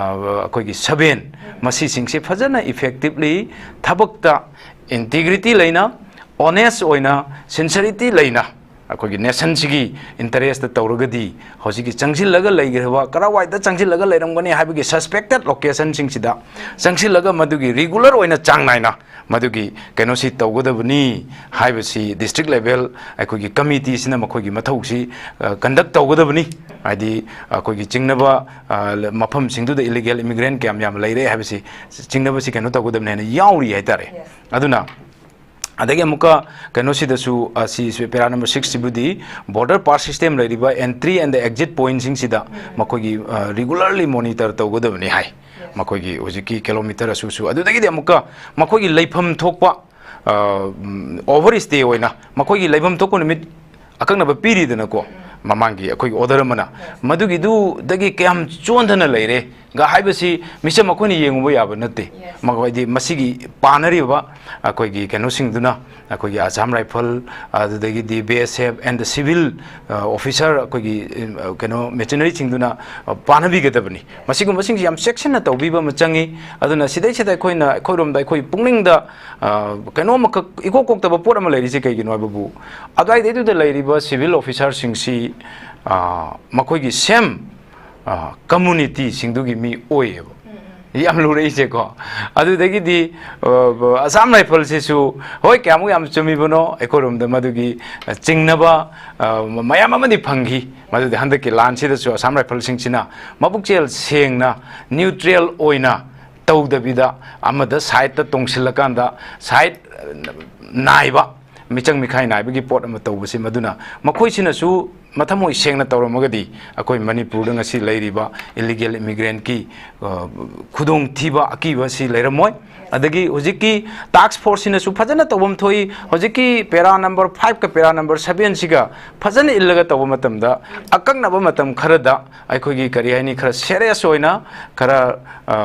ꯑꯩꯈꯣꯏꯒꯤ seven, ꯃꯁꯤꯁꯤꯡꯁꯦ ꯐꯖꯅ effectively ꯊꯕꯛꯇ integrity ꯂꯩꯅ, honest ꯑꯣꯏꯅ, sincerity ꯂꯩꯅ ꯑꯩꯈꯣꯏꯒꯤ nation ꯁꯤꯒꯤ interest ꯇꯧꯔꯒꯗꯤ ꯍꯧꯖꯤꯛꯀꯤ ꯆꯪꯁꯤꯜꯂꯒ ꯂꯩꯈ꯭ꯔꯕ, ꯀꯔꯥꯏꯋꯥꯏꯗ ꯆꯪꯁꯤꯜꯂꯒ ꯂꯩꯔꯝꯒꯅꯤ ꯍꯥꯏꯕꯒꯤ suspected location ꯁꯤꯡꯁꯤꯗ ꯆꯪꯁꯤꯜꯂꯒ ꯃꯗꯨꯒꯤ regular ꯑꯣꯏꯅ ꯆꯥꯡ ꯅꯥꯏꯅ ꯃꯗꯨꯒꯤ ꯀꯩꯅꯣꯁꯤ ꯇꯧꯒꯗꯕꯅꯤ ꯍꯥꯏꯕꯁꯤ district level ꯑꯩꯈꯣꯏꯒꯤ committee ꯁꯤꯅ ꯃꯈꯣꯏꯒꯤ ꯃꯊꯧꯁꯤ, ꯑ, conduct ꯇꯧꯒꯗꯕꯅꯤ꯫ ꯍꯥꯏꯗꯤ ꯑꯩꯈꯣꯏꯒꯤ ꯆꯤꯡꯅꯕ, ꯑ, ꯃꯐꯝꯁꯤꯡꯗꯨꯗ illegal immigrant ꯀꯌꯥꯝ ꯌꯥꯝ ꯂꯩꯔꯦ ꯍꯥꯏꯕꯁꯤ ꯆꯤꯡꯅꯕꯁꯤ ꯀꯩꯅꯣ ꯇꯧꯒꯗꯕꯅꯤ ꯍꯥꯏꯅ ꯌꯥꯎꯔꯤ ꯍꯥꯏꯇꯥꯔꯦ꯫ Yes. ꯑꯗꯨꯅ ꯑꯗꯒꯤ ꯑꯃꯨꯛꯀ ꯀꯩꯅꯣꯁꯤꯗꯁꯨ, ꯑ, ꯁꯤ, ꯁꯤ para number six ꯁꯤꯕꯨꯗꯤ border pass system ꯂꯩꯔꯤꯕ entry and exit point ꯁꯤꯡꯁꯤꯗ ꯃꯈꯣꯏꯒꯤ, ꯑ, regularly monitor ꯇꯧꯒꯗꯕꯅꯤ ꯍꯥꯏ꯫ ꯃꯈꯣꯏꯒꯤ ꯍꯧꯖꯤꯛꯀꯤ kilometre ꯑꯁꯨꯛꯁꯨ꯫ ꯑꯗꯨꯗꯒꯤꯗꯤ ꯑꯃꯨꯛꯀ ꯃꯈꯣꯏꯒꯤ ꯂꯩꯐꯝ ꯊꯣꯛꯄ, ꯑ, ꯎꯝ, overstay ꯑꯣꯏꯅ ꯃꯈꯣꯏꯒꯤ ꯂꯩꯐꯝ ꯊꯣꯛꯄ ꯅꯨꯃꯤꯠ ꯑꯀꯛꯅꯕ ꯄꯤꯔꯤꯗꯅꯀꯣ, ꯃꯃꯥꯡꯒꯤ ꯑꯩꯈꯣꯏꯒꯤ order ꯑꯃꯅ, ꯃꯗꯨꯒꯤꯗꯨꯗꯒꯤ ꯀꯌꯥꯝ ꯆꯣꯟꯊꯅ ꯂꯩꯔꯦ ꯒ ꯍꯥꯏꯕꯁꯤ ꯃꯤꯆꯝ ꯑꯩꯈꯣꯏꯅ ꯌꯦꯡꯉꯨꯕ ꯌꯥꯕ ꯅꯠꯇꯦ꯫ Yes. ꯃꯈꯣꯏꯗꯤ ꯃꯁꯤꯒꯤ ꯄꯥꯅꯔꯤꯕ ꯑꯩꯈꯣꯏꯒꯤ ꯀꯩꯅꯣꯁꯤꯡꯗꯨꯅ, ꯑꯩꯈꯣꯏꯒꯤ Assam Rifle, ꯑꯗꯨꯗꯒꯤꯗꯤ B S F and the civil, ꯑ, officer, ꯑꯩꯈꯣꯏꯒꯤ, ꯑ, ꯀꯩꯅꯣ, mercenary ꯁꯤꯡꯗꯨꯅ, ꯑ, ꯄꯥꯅꯕꯤꯒꯗꯕꯅꯤ꯫ ꯃꯁꯤꯒꯨꯝꯕꯁꯤꯡꯁꯤ ꯌꯥꯝ ꯆꯦꯛꯁꯤꯟꯅ ꯇꯧꯕꯤꯕ ꯑꯃ ꯆꯪꯉꯤ꯫ ꯑꯗꯨꯅ ꯁꯤꯗꯩꯁꯤꯗ ꯑꯩꯈꯣꯏꯅ, ꯑꯩꯈꯣꯏꯔꯣꯝꯗ ꯑꯩꯈꯣꯏ ꯄꯨꯛꯅꯤꯡꯗ, ꯑ, ꯀꯩꯅꯣꯝꯃꯈꯛ ꯏꯀꯣꯛ ꯀꯣꯛꯇꯕ ꯄꯣꯠ ꯑꯃ ꯂꯩꯔꯤꯁꯦ ꯀꯩꯒꯤꯅꯣ ꯍꯥꯏꯕꯕꯨ, ꯑꯗꯨꯋꯥꯏꯗꯩꯗꯨꯗ ꯂꯩꯔꯤꯕ civil officer ꯁꯤꯡꯁꯤ, ꯑ, ꯃꯈꯣꯏꯒꯤ same, ꯑ, community ꯁꯤꯡꯗꯨꯒꯤ ꯃꯤ ꯑꯣꯏꯌꯦꯕ꯫ ꯌꯥꯝ ꯂꯨꯔꯛꯏꯁꯦꯀꯣ꯫ ꯑꯗꯨꯗꯒꯤꯗꯤ, ꯑ, ꯑꯁꯥꯝ ꯔꯥꯏꯐꯜꯁꯤꯁꯨ, ꯍꯣꯏ, ꯀꯌꯥꯃꯨꯛ ꯌꯥꯝ ꯆꯨꯝꯃꯤꯕꯅꯣ, ꯑꯩꯈꯣꯏꯔꯣꯝꯗ ꯃꯗꯨꯒꯤ, ꯑ, ꯆꯤꯡꯅꯕ, ꯑ, ꯃꯌꯥꯝ ꯑꯃꯗꯤ ꯐꯪꯈꯤ꯫ ꯃꯗꯨꯗꯤ ꯍꯟꯗꯛꯀꯤ ꯂꯥꯟꯁꯤꯗꯁꯨ ꯑꯁꯥꯝ ꯔꯥꯏꯐꯜꯁꯤꯡꯁꯤꯅ ꯃꯕꯨꯛꯆꯦꯜ ꯁꯦꯡꯅ, ꯅ꯭ꯌꯨꯇ꯭ꯔꯦꯜ ꯑꯣꯏꯅ ꯇꯧꯗꯕꯤꯗ, ꯑꯃꯗ ꯁꯥꯏꯠꯇ ꯇꯣꯡꯁꯤꯜꯂꯀꯥꯟꯗ, ꯁꯥꯏꯠ, ꯑ, ꯅꯥꯏꯕ, ꯃꯤꯆꯪ ꯃꯤꯈꯥꯏ ꯅꯥꯏꯕꯒꯤ ꯄꯣꯠ ꯑꯃ ꯇꯧꯕꯁꯤ, ꯃꯗꯨꯅ ꯃꯈꯣꯏꯁꯤꯅꯁꯨ ꯃꯊꯃꯣꯏ ꯁꯦꯡꯅ ꯇꯧꯔꯝꯃꯒꯗꯤ ꯑꯩꯈꯣꯏ ꯃꯅꯤꯄꯨꯔꯗ ꯉꯁꯤ ꯂꯩꯔꯤꯕ ꯏꯂꯤꯒꯦꯜ ꯏꯃꯤꯒ꯭ꯔꯦꯟꯠꯀꯤ, ꯑ, ꯈꯨꯗꯣꯡꯊꯤꯕ, ꯑꯀꯤꯕ ꯑꯁꯤ ꯂꯩꯔꯝꯃꯣꯏ꯫ ꯑꯗꯒꯤ ꯍꯧꯖꯤꯛꯀꯤ ꯇꯥꯛꯁ ꯐꯣꯔꯁꯁꯤꯅꯁꯨ ꯐꯖꯅ ꯇꯧꯐꯝ ꯊꯣꯛꯏ꯫ ꯍꯧꯖꯤꯛꯀꯤ ꯄꯦꯔꯥ ꯅꯝꯕꯔ ꯐꯥꯏꯚꯀ ꯄꯦꯔꯥ ꯅꯝꯕꯔ ꯁꯚꯦꯟꯁꯤꯒ ꯐꯖꯅ ꯏꯜꯂꯒ ꯇꯧꯕ ꯃꯇꯝꯗ, ꯑꯀꯛꯅꯕ ꯃꯇꯝ ꯈꯔꯗ ꯑꯩꯈꯣꯏꯒꯤ, ꯀꯔꯤ ꯍꯥꯏꯅꯤ, ꯈꯔ ꯁꯦꯔꯤꯌꯁ ꯑꯣꯏꯅ, ꯈꯔ, ꯑ,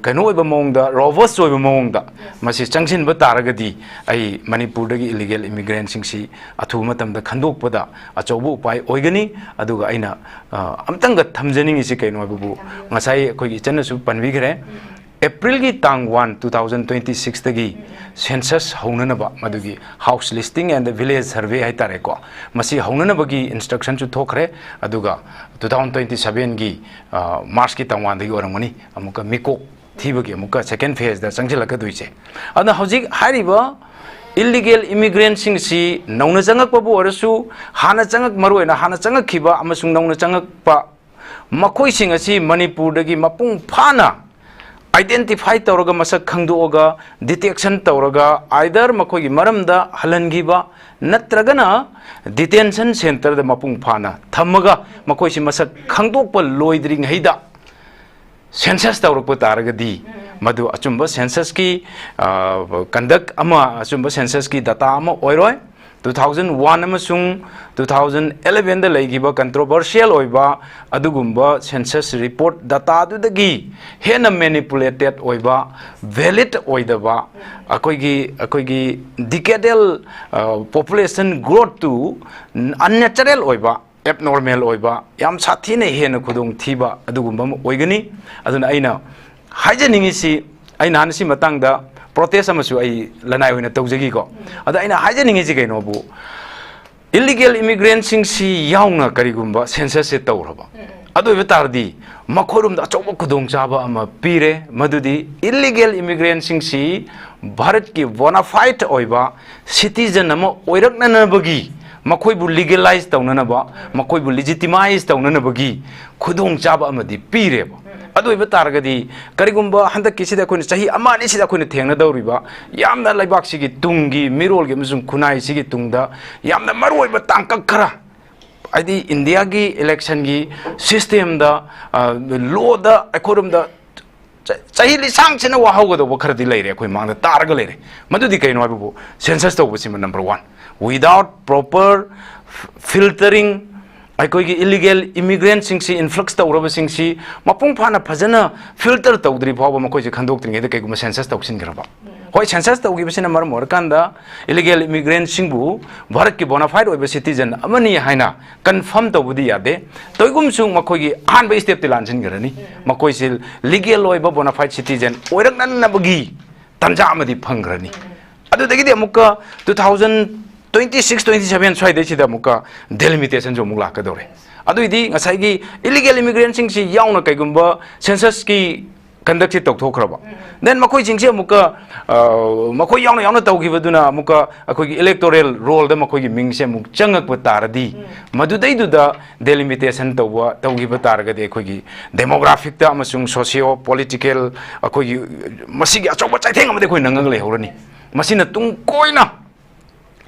ꯀꯩꯅꯣ ꯑꯣꯏꯕ ꯃꯑꯣꯡꯗ, ꯔꯣꯕꯁ ꯑꯣꯏꯕ ꯃꯑꯣꯡꯗ ꯃꯁꯤ ꯆꯪꯁꯤꯟꯕ ꯇꯥꯔꯒꯗꯤ, ꯑꯩ ꯃꯅꯤꯄꯨꯔꯗꯒꯤ ꯏꯂꯤꯒꯦꯜ ꯏꯃꯤꯒ꯭ꯔꯦꯟꯁꯤꯡꯁꯤ ꯑꯊꯨꯕ ꯃꯇꯝꯗ ꯈꯟꯗꯣꯛꯄꯗ ꯑꯆꯧꯕ ꯎꯄꯥꯏ ꯑꯣꯏꯒꯅꯤ꯫ ꯑꯗꯨꯒ ꯑꯩꯅ, ꯑ, ꯑꯝꯇꯪꯒ ꯊꯝꯖꯅꯤꯡꯉꯤꯁꯤ ꯀꯩꯅꯣ ꯍꯥꯏꯕꯕꯨ, ꯉꯁꯥꯏ ꯑꯩꯈꯣꯏꯒꯤ ꯏꯆꯟꯅꯁꯨ ꯄꯟꯕꯤꯈ꯭ꯔꯦ, ꯑꯦꯄ꯭ꯔꯤꯜꯒꯤ ꯇꯥꯡ ꯋꯥꯟ, ꯇꯨ ꯊꯥꯎꯖꯟ ꯇ꯭ꯋꯦꯟꯇꯤ ꯁꯤꯛꯁꯇꯒꯤ ꯁꯦꯟꯁꯁ ꯍꯧꯅꯅꯕ, ꯃꯗꯨꯒꯤ house listing and village survey ꯍꯥꯏꯇꯥꯔꯦꯀꯣ, ꯃꯁꯤ ꯍꯧꯅꯅꯕꯒꯤ ꯏꯟꯁꯇ꯭ꯔꯛꯁꯟꯁꯨ ꯊꯣꯛꯈ꯭ꯔꯦ꯫ ꯑꯗꯨꯒ ꯇꯨ ꯊꯥꯎꯖꯟ ꯇ꯭ꯋꯦꯟꯇꯤ ꯁꯚꯦꯟꯒꯤ, ꯑ, ꯃꯥꯔꯆꯀꯤ ꯇꯥꯡ ꯋꯥꯟꯗꯒꯤ ꯑꯣꯏꯔꯝꯒꯅꯤ ꯑꯃꯨꯛꯀ ꯃꯤꯀꯣꯛ ꯊꯤꯕꯒꯤ ꯑꯃꯨꯛꯀ ꯁꯦꯀꯦꯟ ꯐꯦꯖꯇ ꯆꯪꯁꯤꯜꯂꯛꯀꯗꯣꯏꯁꯦ꯫ ꯑꯗꯨꯅ ꯍꯧꯖꯤꯛ ꯍꯥꯏꯔꯤꯕ ꯏꯂꯤꯒꯦꯜ ꯏꯃꯤꯒ꯭ꯔꯦꯟꯁꯤꯡꯁꯤ ꯅꯧꯅ ꯆꯪꯉꯛꯄꯕꯨ ꯑꯣꯏꯔꯁꯨ, ꯍꯥꯟꯅ ꯆꯪꯉꯛ-, ꯃꯔꯨꯑꯣꯏꯅ ꯍꯥꯟꯅ ꯆꯪꯉꯛꯈꯤꯕ ꯑꯃꯁꯨꯡ ꯅꯧꯅ ꯆꯪꯉꯛꯄ, ꯃꯈꯣꯏꯁꯤꯡ ꯑꯁꯤ ꯃꯅꯤꯄꯨꯔꯗꯒꯤ ꯃꯄꯨꯡ ꯐꯥꯅ ꯑꯥꯏꯗꯦꯟꯇꯤꯐꯥꯏ ꯇꯧꯔꯒ, ꯃꯁꯛ ꯈꯪꯗꯣꯛꯑꯒ, ꯗꯤꯇꯦꯛꯁꯟ ꯇꯧꯔꯒ, ꯑꯥꯏꯗꯔ ꯃꯈꯣꯏꯒꯤ ꯃꯔꯝꯗ ꯍꯜꯍꯟꯈꯤꯕ ꯅꯠꯇ꯭ꯔꯒꯅ ꯗꯤꯇꯦꯟꯁꯟ ꯁꯦꯟꯇꯔꯗ ꯃꯄꯨꯡ ꯐꯥꯅ ꯊꯝꯃꯒ, ꯃꯈꯣꯏꯁꯤ ꯃꯁꯛ ꯈꯪꯗꯣꯛꯄ ꯂꯣꯏꯗ꯭ꯔꯤꯉꯩꯗ ꯁꯦꯟꯁꯁ ꯇꯧꯔꯛꯄ ꯇꯥꯔꯒꯗꯤ, ꯃꯗꯨ ꯑꯆꯨꯝꯕ ꯁꯦꯟꯁꯁꯀꯤ, ꯑ, ꯀꯟꯗꯛ ꯑꯃ, ꯑꯆꯨꯝꯕ ꯁꯦꯟꯁꯁꯀꯤ ꯗꯇꯥ ꯑꯃ ꯑꯣꯏꯔꯣꯏ꯫ ꯇꯨ ꯊꯥꯎꯖꯟ ꯋꯥꯟ ꯑꯃꯁꯨꯡ ꯇꯨ ꯊꯥꯎꯖꯟ ꯑꯦꯂꯦꯚꯦꯟꯗ ꯂꯩꯈꯤꯕ ꯀꯟꯇ꯭ꯔꯣꯚꯔꯁꯤꯌꯦꯜ ꯑꯣꯏꯕ ꯑꯗꯨꯒꯨꯝꯕ ꯁꯦꯟꯁꯁ ꯔꯤꯄꯣꯔꯠ ꯗꯇꯥꯗꯨꯗꯒꯤ ꯍꯦꯟꯅ ꯃꯦꯅꯤꯄꯨꯂꯦꯇꯦꯠ ꯑꯣꯏꯕ, ꯚꯦꯂꯤꯗ ꯑꯣꯏꯗꯕ, ꯑꯩꯈꯣꯏꯒꯤ, ꯑꯩꯈꯣꯏꯒꯤ ꯗꯤꯀꯦꯗꯦꯜ, ꯑ, ꯄꯣꯄꯨꯂꯦꯁꯟ ꯒ꯭ꯔꯣꯠꯇꯨ ꯑꯟꯅꯦꯆꯔꯦꯜ ꯑꯣꯏꯕ, ꯑꯦꯕꯅꯣꯔꯃꯦꯜ ꯑꯣꯏꯕ, ꯌꯥꯝ ꯁꯥꯊꯤꯅ ꯍꯦꯟꯅ ꯈꯨꯗꯣꯡꯊꯤꯕ ꯑꯗꯨꯒꯨꯝꯕ ꯑꯃ ꯑꯣꯏꯒꯅꯤ꯫ ꯑꯗꯨꯅ ꯑꯩꯅ ꯍꯥꯏꯖꯅꯤꯡꯉꯤꯁꯤ, ꯑꯩ ꯅꯍꯥꯟ ꯁꯤ ꯃꯇꯥꯡꯗ ꯄ꯭ꯔꯣꯇꯦꯁ ꯑꯃꯁꯨ ꯑꯩ ꯂꯅꯥꯏ ꯑꯣꯏꯅ ꯇꯧꯖꯈꯤꯀꯣ꯫ ꯑꯗ ꯑꯩꯅ ꯍꯥꯏꯖꯅꯤꯡꯉꯤꯁꯤ ꯀꯩꯅꯣꯕꯨ, ꯏꯂꯤꯒꯦꯜ ꯏꯃꯤꯒ꯭ꯔꯦꯟꯁꯤꯡꯁꯤ ꯌꯥꯎꯅ ꯀꯔꯤꯒꯨꯝꯕ ꯁꯦꯟꯁꯁꯁꯦ ꯇꯧꯔꯕ, ꯑꯗꯨ ꯑꯣꯏꯕ ꯇꯥꯔꯗꯤ ꯃꯈꯣꯏꯔꯣꯝꯗ ꯑꯆꯧꯕ ꯈꯨꯗꯣꯡꯆꯥꯕ ꯑꯃ ꯄꯤꯔꯦ, ꯃꯗꯨꯗꯤ ꯏꯂꯤꯒꯦꯜ ꯏꯃꯤꯒ꯭ꯔꯦꯟꯁꯤꯡꯁꯤ ꯚꯥꯔꯠꯀꯤ ꯕꯣꯅꯥꯐꯥꯏꯠ ꯑꯣꯏꯕ ꯁꯤꯇꯤꯖꯟ ꯑꯃ ꯑꯣꯏꯔꯛꯅꯅꯕꯒꯤ, ꯃꯈꯣꯏꯕꯨ ꯂꯤꯒꯦꯂꯥꯏꯖ ꯇꯧꯅꯅꯕ, ꯃꯈꯣꯏꯕꯨ ꯂꯤꯖꯤꯇꯤꯃꯥꯏꯖ ꯇꯧꯅꯅꯕꯒꯤ ꯈꯨꯗꯣꯡꯆꯥꯕ ꯑꯃꯗꯤ ꯄꯤꯔꯦꯕ꯫ ꯑꯗꯨ ꯑꯣꯏꯕ ꯇꯥꯔꯒꯗꯤ, ꯀꯔꯤꯒꯨꯝꯕ ꯍꯟꯗꯛꯀꯤꯁꯤꯗ ꯑꯩꯈꯣꯏꯅ ꯆꯍꯤ ꯑꯃ ꯑꯅꯤꯁꯤꯗ ꯑꯩꯈꯣꯏꯅ ꯊꯦꯡꯅꯗꯧꯔꯤꯕ ꯌꯥꯝꯅ ꯂꯩꯕꯥꯛꯁꯤꯒꯤ ꯇꯨꯡꯒꯤ ꯃꯤꯔꯣꯜꯒꯤ ꯑꯃꯁꯨꯡ ꯈꯨꯟꯅꯥꯏꯁꯤꯒꯤ ꯇꯨꯡꯗ ꯌꯥꯝꯅ ꯃꯔꯨꯑꯣꯏꯕ ꯇꯥꯡꯀꯛ ꯈꯔ, ꯍꯥꯏꯗꯤ ꯏꯟꯗꯤꯌꯥꯒꯤ ꯏꯂꯦꯛꯁꯟꯒꯤ ꯁꯤꯁꯇꯦꯝꯗ, ꯂꯣꯗ ꯑꯩꯈꯣꯏꯔꯣꯝꯗ ꯆ-, ꯆꯍꯤ ꯂꯤꯁꯥꯡꯁꯤꯟꯅ ꯋꯥꯍꯧꯒꯗꯧꯕ ꯈꯔꯗꯤ ꯂꯩꯔꯦ, ꯑꯩꯈꯣꯏ ꯃꯥꯡꯗ ꯇꯥꯔꯒ ꯂꯩꯔꯦ꯫ ꯃꯗꯨꯗꯤ ꯀꯩꯅꯣ ꯍꯥꯏꯕꯕꯨ, ꯁꯦꯟꯁꯁ ꯇꯧꯕꯁꯤꯃ number one. Without proper filtering, ꯑꯩꯈꯣꯏꯒꯤ ꯏꯂꯤꯒꯦꯜ ꯏꯃꯤꯒ꯭ꯔꯦꯟꯁꯤꯡꯁꯤ, ꯏꯟꯐ꯭ꯂꯛꯁ ꯇꯧꯔꯕꯁꯤꯡꯁꯤ ꯃꯄꯨꯡ ꯐꯥꯅ ꯐꯖꯅ ꯐꯤꯜꯇꯔ ꯇꯧꯗ꯭ꯔꯤ ꯐꯥꯎꯕ, ꯃꯈꯣꯏꯁꯦ ꯈꯟꯗꯣꯛꯇ꯭ꯔꯤꯉꯩꯗ ꯀꯩꯒꯨꯝꯕ ꯁꯦꯟꯁꯁ ꯇꯧꯁꯤꯟꯈ꯭ꯔꯕ? ꯍꯣꯏ, ꯁꯦꯟꯁꯁ ꯇꯧꯈꯤꯕꯁꯤꯅ ꯃꯔꯝ ꯑꯣꯏꯔꯀꯥꯟꯗ ꯏꯂꯤꯒꯦꯜ ꯏꯃꯤꯒ꯭ꯔꯦꯟꯁꯤꯡꯕꯨ ꯚꯥꯔꯠꯀꯤ ꯕꯣꯅꯥꯐꯥꯏꯠ ꯑꯣꯏꯕ ꯁꯤꯇꯤꯖꯟ ꯑꯃꯅꯤ ꯍꯥꯏꯅ ꯀꯟꯐꯥꯔꯝ ꯇꯧꯕꯗꯤ ꯌꯥꯗꯦ꯫ ꯇꯧꯏꯒꯨꯝꯁꯨ ꯃꯈꯣꯏꯒꯤ ꯑꯍꯥꯟꯕ ꯁ꯭ꯇꯦꯞꯇꯤ ꯂꯥꯟꯁꯤꯟꯈ꯭ꯔꯅꯤ꯫ ꯃꯈꯣꯏꯁꯤ ꯂꯤꯒꯦꯜ ꯑꯣꯏꯕ ꯕꯣꯅꯥꯐꯥꯏꯠ ꯁꯤꯇꯤꯖꯟ ꯑꯣꯏꯔꯛꯅꯅꯕꯒꯤ ꯇꯥꯟꯖꯥ ꯑꯃꯗꯤ ꯐꯪꯈ꯭ꯔꯅꯤ꯫ ꯑꯗꯨꯗꯒꯤꯗꯤ ꯑꯃꯨꯛꯀ two thousand twenty six, twenty seven ꯁ꯭ꯋꯥꯏꯗꯩꯁꯤꯗ ꯑꯃꯨꯛꯀ ꯗꯦꯂꯤꯃꯤꯇꯦꯁꯟꯁꯨ ꯑꯃꯨꯛ ꯂꯥꯛꯀꯗꯧꯔꯦ꯫ ꯑꯗꯨꯏꯗꯤ ꯉꯁꯥꯏꯒꯤ ꯏꯂꯤꯒꯦꯜ ꯏꯃꯤꯒ꯭ꯔꯦꯟꯁꯤꯡꯁꯤ ꯌꯥꯎꯅ ꯀꯩꯒꯨꯝꯕ ꯁꯦꯟꯁꯁꯀꯤ ꯀꯟꯗꯛꯁꯤ ꯇꯧꯊꯣꯛꯈ꯭ꯔꯕ, ꯗꯦꯟ ꯃꯈꯣꯏꯁꯤꯡꯁꯤ ꯑꯃꯨꯛꯀ, ꯑ, ꯃꯈꯣꯏ ꯌꯥꯎꯅ ꯌꯥꯎꯅ ꯇꯧꯈꯤꯕꯗꯨꯅ ꯑꯃꯨꯛꯀ ꯑꯩꯈꯣꯏꯒꯤ ꯏꯂꯦꯛꯇꯣꯔꯦꯜ ꯔꯣꯜꯗ ꯃꯈꯣꯏꯒꯤ ꯃꯤꯡꯁꯦ ꯑꯃꯨꯛ ꯆꯪꯉꯛꯄ ꯇꯥꯔꯗꯤ, ꯃꯗꯨꯗꯩꯗꯨꯗ ꯗꯦꯂꯤꯃꯤꯇꯦꯁꯟ ꯇꯧꯕ, ꯇꯧꯈꯤꯕ ꯇꯥꯔꯒꯗꯤ ꯑꯩꯈꯣꯏꯒꯤ ꯗꯦꯃꯣꯒ꯭ꯔꯥꯐꯤꯛꯇ ꯑꯃꯁꯨꯡ ꯁꯣꯁꯤꯌꯣ ꯄꯣꯂꯤꯇꯤꯀꯦꯜ, ꯑꯩꯈꯣꯏꯒꯤ ꯃꯁꯤꯒꯤ ꯑꯆꯧꯕ ꯆꯩꯊꯦꯡ ꯑꯃꯗꯤ ꯑꯩꯈꯣꯏ ꯅꯪꯉꯒ ꯂꯩꯍꯧꯔꯅꯤ꯫ ꯃꯁꯤꯅ ꯇꯨꯡ ꯀꯣꯏꯅ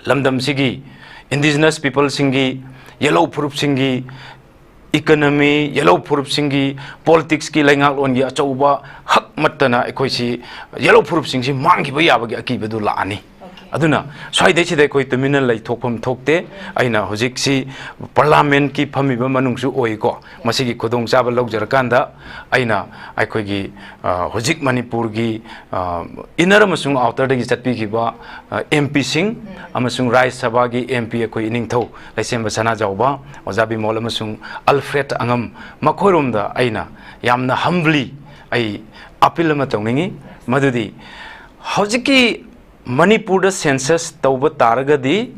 ꯂꯝꯗꯝꯁꯤꯒꯤ ꯏꯟꯗꯤꯖꯤꯅꯁ ꯄꯤꯄꯜꯁꯤꯡꯒꯤ, ꯌꯦꯜꯍꯧ ꯐꯨꯔꯨꯞꯁꯤꯡꯒꯤ ꯏꯀꯅꯃꯤ, ꯌꯦꯜꯍꯧ ꯐꯨꯔꯨꯞꯁꯤꯡꯒꯤ ꯄꯣꯂꯤꯇꯤꯛꯁꯀꯤ ꯂꯩꯉꯥꯛꯂꯣꯟꯒꯤ ꯑꯆꯧꯕ ꯍꯛꯃꯠꯇꯅ ꯑꯩꯈꯣꯏꯁꯤ, ꯌꯦꯜꯍꯧ ꯐꯨꯔꯨꯞꯁꯤꯡꯁꯤ ꯃꯥꯡꯈꯤꯕ ꯌꯥꯕꯒꯤ ꯑꯀꯤꯕꯗꯨ ꯂꯥꯛꯑꯅꯤ꯫ ꯑꯗꯨꯅ ꯁ꯭ꯋꯥꯏꯗꯩꯁꯤꯗ ꯑꯩꯈꯣꯏ ꯇꯨꯃꯤꯟꯅ ꯂꯩꯊꯣꯛꯐꯝ ꯊꯣꯛꯇꯦ꯫ ꯑꯩꯅ ꯍꯧꯖꯤꯛꯁꯤ ꯄꯥꯔꯂꯥꯃꯦꯟꯠꯀꯤ ꯐꯝꯃꯤꯕ ꯃꯅꯨꯡꯁꯨ ꯑꯣꯏꯀꯣ꯫ ꯃꯁꯤꯒꯤ ꯈꯨꯗꯣꯡꯆꯥꯕ ꯂꯧꯖꯔꯀꯥꯟꯗ ꯑꯩꯅ ꯑꯩꯈꯣꯏꯒꯤ, ꯑ, ꯍꯧꯖꯤꯛ ꯃꯅꯤꯄꯨꯔꯒꯤ, ꯑ, ꯏꯟꯅꯔ ꯑꯃꯁꯨꯡ ꯑꯥꯎꯇꯔꯗꯒꯤ ꯆꯠꯄꯤꯈꯤꯕ, ꯑ, ꯑꯦꯝ ꯄꯤꯁꯤꯡ ꯑꯃꯁꯨꯡ ꯔꯥꯖ꯭ꯌ ꯁꯚꯥꯒꯤ ꯑꯦꯝ ꯄꯤ ꯑꯩꯈꯣꯏ ꯏꯅꯤꯡꯊꯧ ꯂꯩꯁꯦꯝꯕ ꯁꯅꯥꯖꯥꯎꯕ, ꯑꯣꯖꯥ ꯕꯤꯃꯣꯜ ꯑꯃꯁꯨꯡ ꯑꯜꯐ꯭ꯔꯦꯗ ꯑꯉꯝ, ꯃꯈꯣꯏꯔꯣꯝꯗ ꯑꯩꯅ ꯌꯥꯝꯅ ꯍꯝꯕꯂꯤ ꯑꯩ ꯑꯄꯤꯜ ꯑꯃ ꯇꯧꯅꯤꯡꯉꯤ, ꯃꯗꯨꯗꯤ ꯍꯧꯖꯤꯛꯀꯤ ꯃꯅꯤꯄꯨꯔꯗ ꯁꯦꯟꯁꯁ ꯇꯧꯕ ꯇꯥꯔꯒꯗꯤ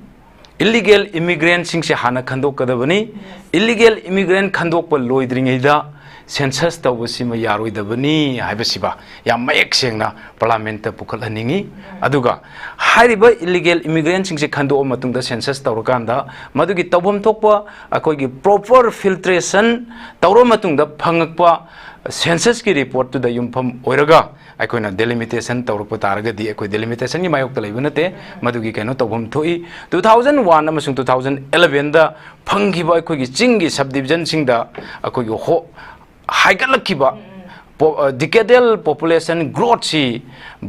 Illegal immigrantꯁꯤꯡꯁꯦ ꯍꯥꯟꯅ ꯈꯟꯗꯣꯛꯀꯗꯕꯅꯤ꯫ Illegal immigrant ꯈꯟꯗꯣꯛꯄ ꯂꯣꯏꯗ꯭ꯔꯤꯉꯩꯗ census ꯇꯧꯕꯁꯤꯃ ꯌꯥꯔꯣꯏꯗꯕꯅꯤ ꯍꯥꯏꯕꯁꯤꯃ ꯌꯥꯝ ꯃꯌꯦꯛ ꯁꯦꯡꯅ Parliamentꯇ ꯄꯨꯈꯠꯍꯟꯅꯤꯡꯉꯤ꯫ ꯑꯗꯨꯒ ꯍꯥꯏꯔꯤꯕ illegal immigrantꯁꯤꯡꯁꯦ ꯈꯟꯗꯣꯛꯑ ꯃꯇꯨꯡꯗ census ꯇꯧꯔꯀꯥꯟꯗ ꯃꯗꯨꯒꯤ ꯇꯧꯐꯝ ꯊꯣꯛꯄ ꯑꯩꯈꯣꯏꯒꯤ proper filtration ꯇꯧꯔ ꯃꯇꯨꯡꯗ ꯐꯪꯉꯛꯄ censusꯀꯤ reportꯇꯨꯗ ꯌꯨꯝꯐꯝ ꯑꯣꯏꯔꯒ ꯑꯩꯈꯣꯏꯅ delimitation ꯇꯧꯔꯛꯄ ꯇꯥꯔꯒꯗꯤ, ꯑꯩꯈꯣꯏ delimitationꯒꯤ ꯃꯥꯌꯣꯛꯇ ꯂꯩꯕ ꯅꯠꯇꯦ, ꯃꯗꯨꯒꯤ ꯀꯩꯅꯣ ꯇꯧꯐꯝ ꯊꯣꯛꯏ꯫ Two thousand one ꯑꯃꯁꯨꯡ two thousand elevenꯗ ꯐꯪꯈꯤꯕ ꯑꯩꯈꯣꯏꯒꯤ ꯆꯤꯡꯒꯤ subdivisionꯁꯤꯡꯗ ꯑꯩꯈꯣꯏꯒꯤ ꯍꯣ-, ꯍꯥꯏꯒꯠꯂꯛꯈꯤꯕ ꯄꯣ-, ꯑ, decadal population growthꯁꯤ